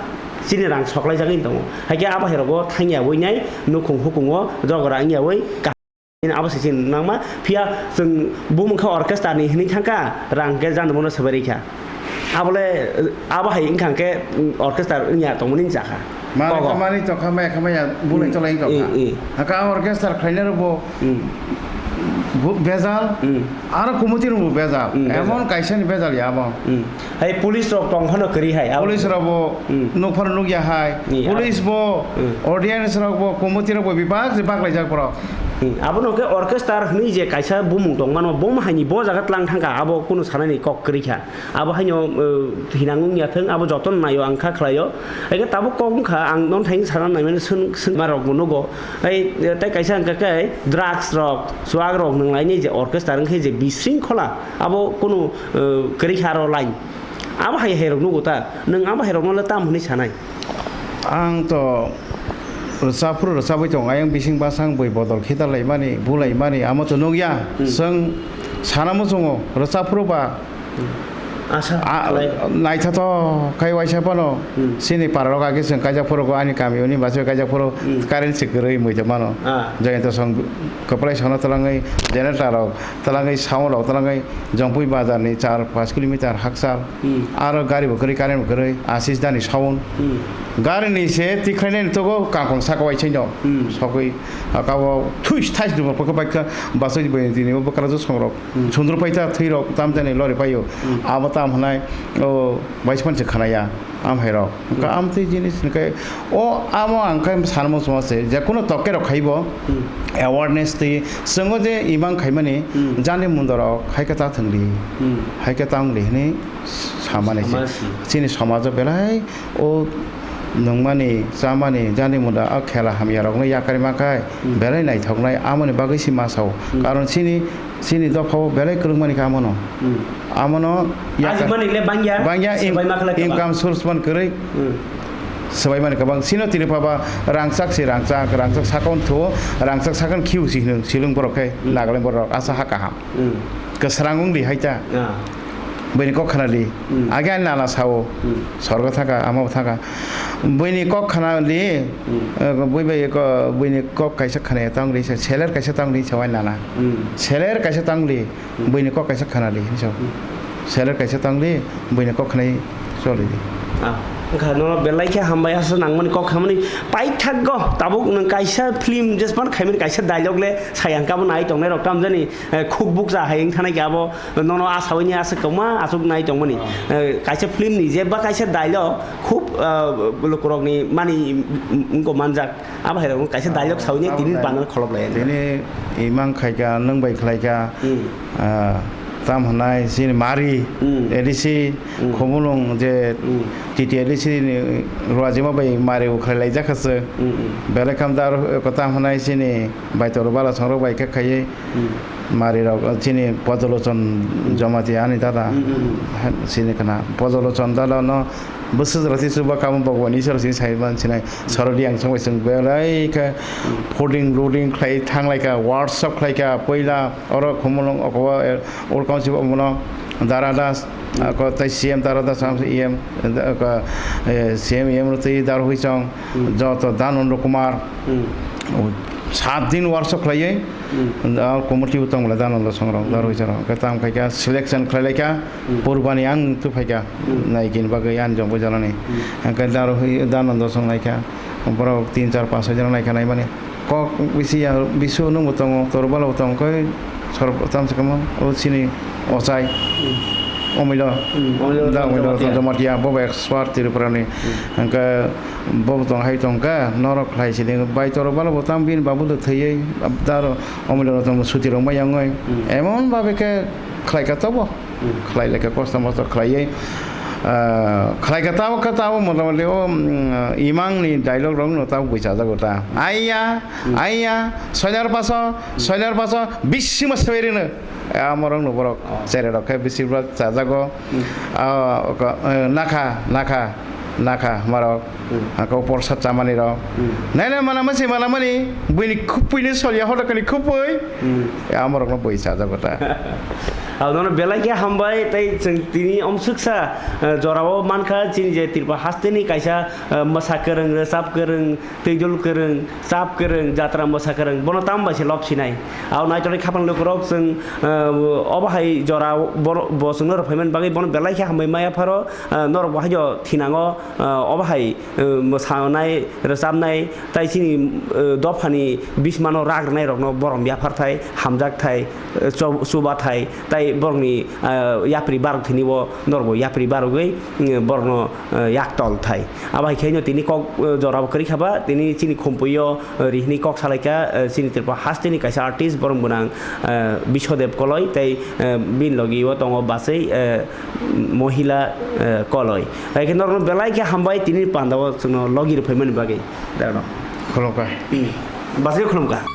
Chini rang soklaijagwi tongo. Haikhe abo hai rogo thangya wi nai nukhung hukungo jogora wngya wi kaham abo se chini nangma. Phiya chwng bumung kha orchestra ni hwnwi thangkha, rang khe janda bono swbai rikha. Abole, abo hai wngkha hwnkhe, mm, orchestra wngya tongmani wngjakha. Manwi Kogo. Kha manwi tongkha, maya kha maya, bulai Mm. tolai wngkha. Mm, mm. Haka ang orchestra khlainai rokbo Mm. bu-, bejal, Mm. aro committee rokbo bejal. Mm, bejal. Emon kaisa ni bejal ya abo. Mm. Hai police rok tong phano kwrwi hai, abo Police rokbo Mm. nuk phano nukya hai. Mm, Police abo. bo, Mm. audience rokbo, committee rokbo bebak je baklaijak borok. Mm, abono khe orchestra hwnwi je kaisa bumung tong mano, bo haini bo jaga tlang thangkha, abo kunu sanani kok kwrwi kha. Abo haino, uh, hinang wngya thung, abo jotono naio, ang kha khlaio. Haikhe tabuk kok wngkha, ang nono thaino sana naimani swng, swngma rokbo nugo. Hai, tei kaisa hwnkha khe drugs rok, chuak rok nwng lainai je orchestra wngkhe je bisringkhola, abo kunu, uh, kwrwi kha aro line. Abo hai hai rok nugo ta, nwng abo hai rokno le tam hwnwi sanai? Ang to rwchapphuru rwchapwi tongo, ayang bising bwsang bui bodol khitarlaimani, bulaimani, amo to nukya. Hmm. Chwng sana muchungo, rwchapphuru ba Asa a, khlai. Naithothok khai waisa phano Hmm. chini pararok age chwng kaijak phuru, ani kami uni bachwi kaijak phuru Hmm. current se kwrwi mui tongmano. Ah. Joyanta song kwplai sono twlangwi generator rok twlangwi sound rok twlangwi Jongpui bazar ni char pash kilometer hakchal. Hmm. Aro gari bo kwrwi, current bo kwrwi, asis dani sound. Hmm. Gari ni se tikhlainani togo kangkong saka waisai no. Hmm. Sogwi aka o thuis thais duma pokhe paikha, bachwi bini tini o bwkrajwk songrok. Hmm. Sundru paita thwi rok tam jani lori paio. Hmm. Abo Tam hwnai, o, bai se phano se khnaya, am hai rok. Hwnkhe Hmm. amtwi jinis hwnkhe, o, amo ang khe sanmo suma se, je kuno tokke rok khaibo, Hmm. awareness twi, chwngo je imang khaimani, Hmm. jani munda rok, hai khe ta thwngli, Hmm. hai khe ta wngli hwnwi samani se. Samani se. Chini somajo belai, o, nungmani, chamani, jani munda, o khela hamya rokno yakarwi ma khai, Hmm. belai naithoknai, amoni bagwi se ma sao. Hmm. Karon chini Chini dophao belai kwrwngmani khe amono. Hmm. Amono yakar Ajimani le bangya, bangya in-, swbai ma khlai kwbang. Income source man kwrwi. Hmm. Swbaimani kwbang. Chino tini paba rangchak si rangchak, rangchak sakon thuo, rangchak sakon khiu si hino silung borok khe, Hmm. Nagaland borok asa ha kaham. Hmm. Kwsrang wng di hai ta. Ah. Buini kok khna di. Hmm. Age ani nana sao. Hmm. Sorgo thaka, ama bo thaka. Buini kok khna di. Hmm. Eh, bui bai ko, buini kok kaisa khna tang di, seler kaisa tang di, sawai nana. Hmm. Seler kaisa tang di, Hmm. buini kok kaisa khna di, hinwi sa. Hmm. Seler kaisa tang di, buini kok khnai choli di. Ah, wngkha nono belai khe hambai aswk nangmani kok hamani paithakgo tabuk nwng kaisa film jespan khaimani kaisa dialogue le sayang kabo nai tongnai rok tamjani, eh, khuk bukcha hai wng thanai khe abo nono asawi ni aswk kwma aswk nai tongmani. Ah. Eh, kaisa film ni jeba kaisa dialogue khub, eh, lukurokni mani wngko manjak. Abo hai rok kaisa dialogue sawi ni tini banner kholop lai. Tini imang khaika, nwng bai khlaika, Hmm. ah, tam hwnai chini mari, Hmm. A D C, Hmm. Khumulwng je Hmm. T T A D C ni ruajima bai mari ukhlai laijak kha se. Hmm, hmm. Belai kham dar ko tam hwnai chini bai toro bala songrok bai khe khaiwi Hmm. mari rok chini Pojolochon Hmm. Jamatia ani dada. Hmm, hmm, hmm. Chini khna Pojolochon dada no Bwswk jora se chuba kamo Bhagwan Iswar sini sai man sinai. Sorodi ang songbai song belai khe folding loading khlai thang lai kha, workshop khlai kha, puila oro Khumulwng okoba, eh, old council omono Dara Das, ako tei C M Dara Das ang E M, ako, eh, C M E M rw tei Dara Huichong, Hmm. joto Dhananda Kumar. Hmm. O sat din workshop khlaiwi, Hmm. ah, committee bo tong bwla Dhananda Songrong, Dara Hmm. Huichong rok. Khe tamo khai kha selection khlai lai kha, Hmm. Purbani ang tu phaikha, Hmm. naikini bagwi ani jongbo jalani. Hmm. Hingkhe daro hwi, dano dosong naikha, borok tin, char, panch, soi jona naikha naimani. Kok bisi ya, bisu nungbo tongo, toro balo bo tongo, koi sor tamsa kamo, o chini ochai. Hmm. Omilo. Hmm, Omilo Da Omilo Jamatia. Jamatia, bobo expert Tripurani. Hmm. Hingkhe bobo tong hai tongkha, norok khlai sini, bai toro balo bo tam bini babu do thwiwi, daro Omilo tong suti rok mai yangoi. Hmm. Emon babe khe khlai kha tobo. Hmm. Khlai lai kha kosto mosto khlaiwi, ah, khlai kha tamo kha tamo mota moti o, mm, imang ni dialogue rok no tamo bui chajago ta. Aiya, Hmm. aiya, soinar paso, Hmm. soinar paso, bisima soirino. Amorok no borok Oh. chere rok khe bisi borok chajago. Hmm. Ah, ko, eh, nakha, nakha, nakha, marok. Hmm. Ako porsa chamani rok. Hmm. Nai nai mana masi mana mani, buini khupui ni solya hoda kani khupui. Hmm. Amorok no bui chajago ta. Abono belai khe hambai, tei chwng tini omswksa, eh, jorao mankha, chini je Tripura hasteni kaisa, eh, mwsa kwrwng, rwchap kwrwng, twidul kwrwng, chap kwrwng, jatra mwsa kwrwng, bono tamo bai se lobsinai. Abo naitokni khapang lukurok chwng, eh, obo hai jora bo, bo chwngno rwphaimani bagwi bono belai khe hambai maya pharo, eh, norok bo hai thinango, eh, obo hai, eh, mwsanai, rwchapnai, tai chini, eh, dophani bismano rak rwnairokno borom yapharthai, hamjakthai, eh, cho-, chubathai, tai borokni, eh, yapri barok thwinibo norokbo yapri barogwi, eh, borokno, eh, yaktol thai. Abo hai khe no tini kok, eh, jorabo kwrwi kha ba, tini chini Khumpui o, eh, rihini kok salai kha, eh, chini Tripura hasteni kaisa artist, borok bwnang, eh, Biswadev Koloi, tei, eh, bini logi o tongo bachai, eh, Mohila, eh, Koloi. Hai khe norokno belai khe hambai tini panda o chwngno logi rwphaimani bagwi. Khulumkha. Hmm. Bachai khulumkha.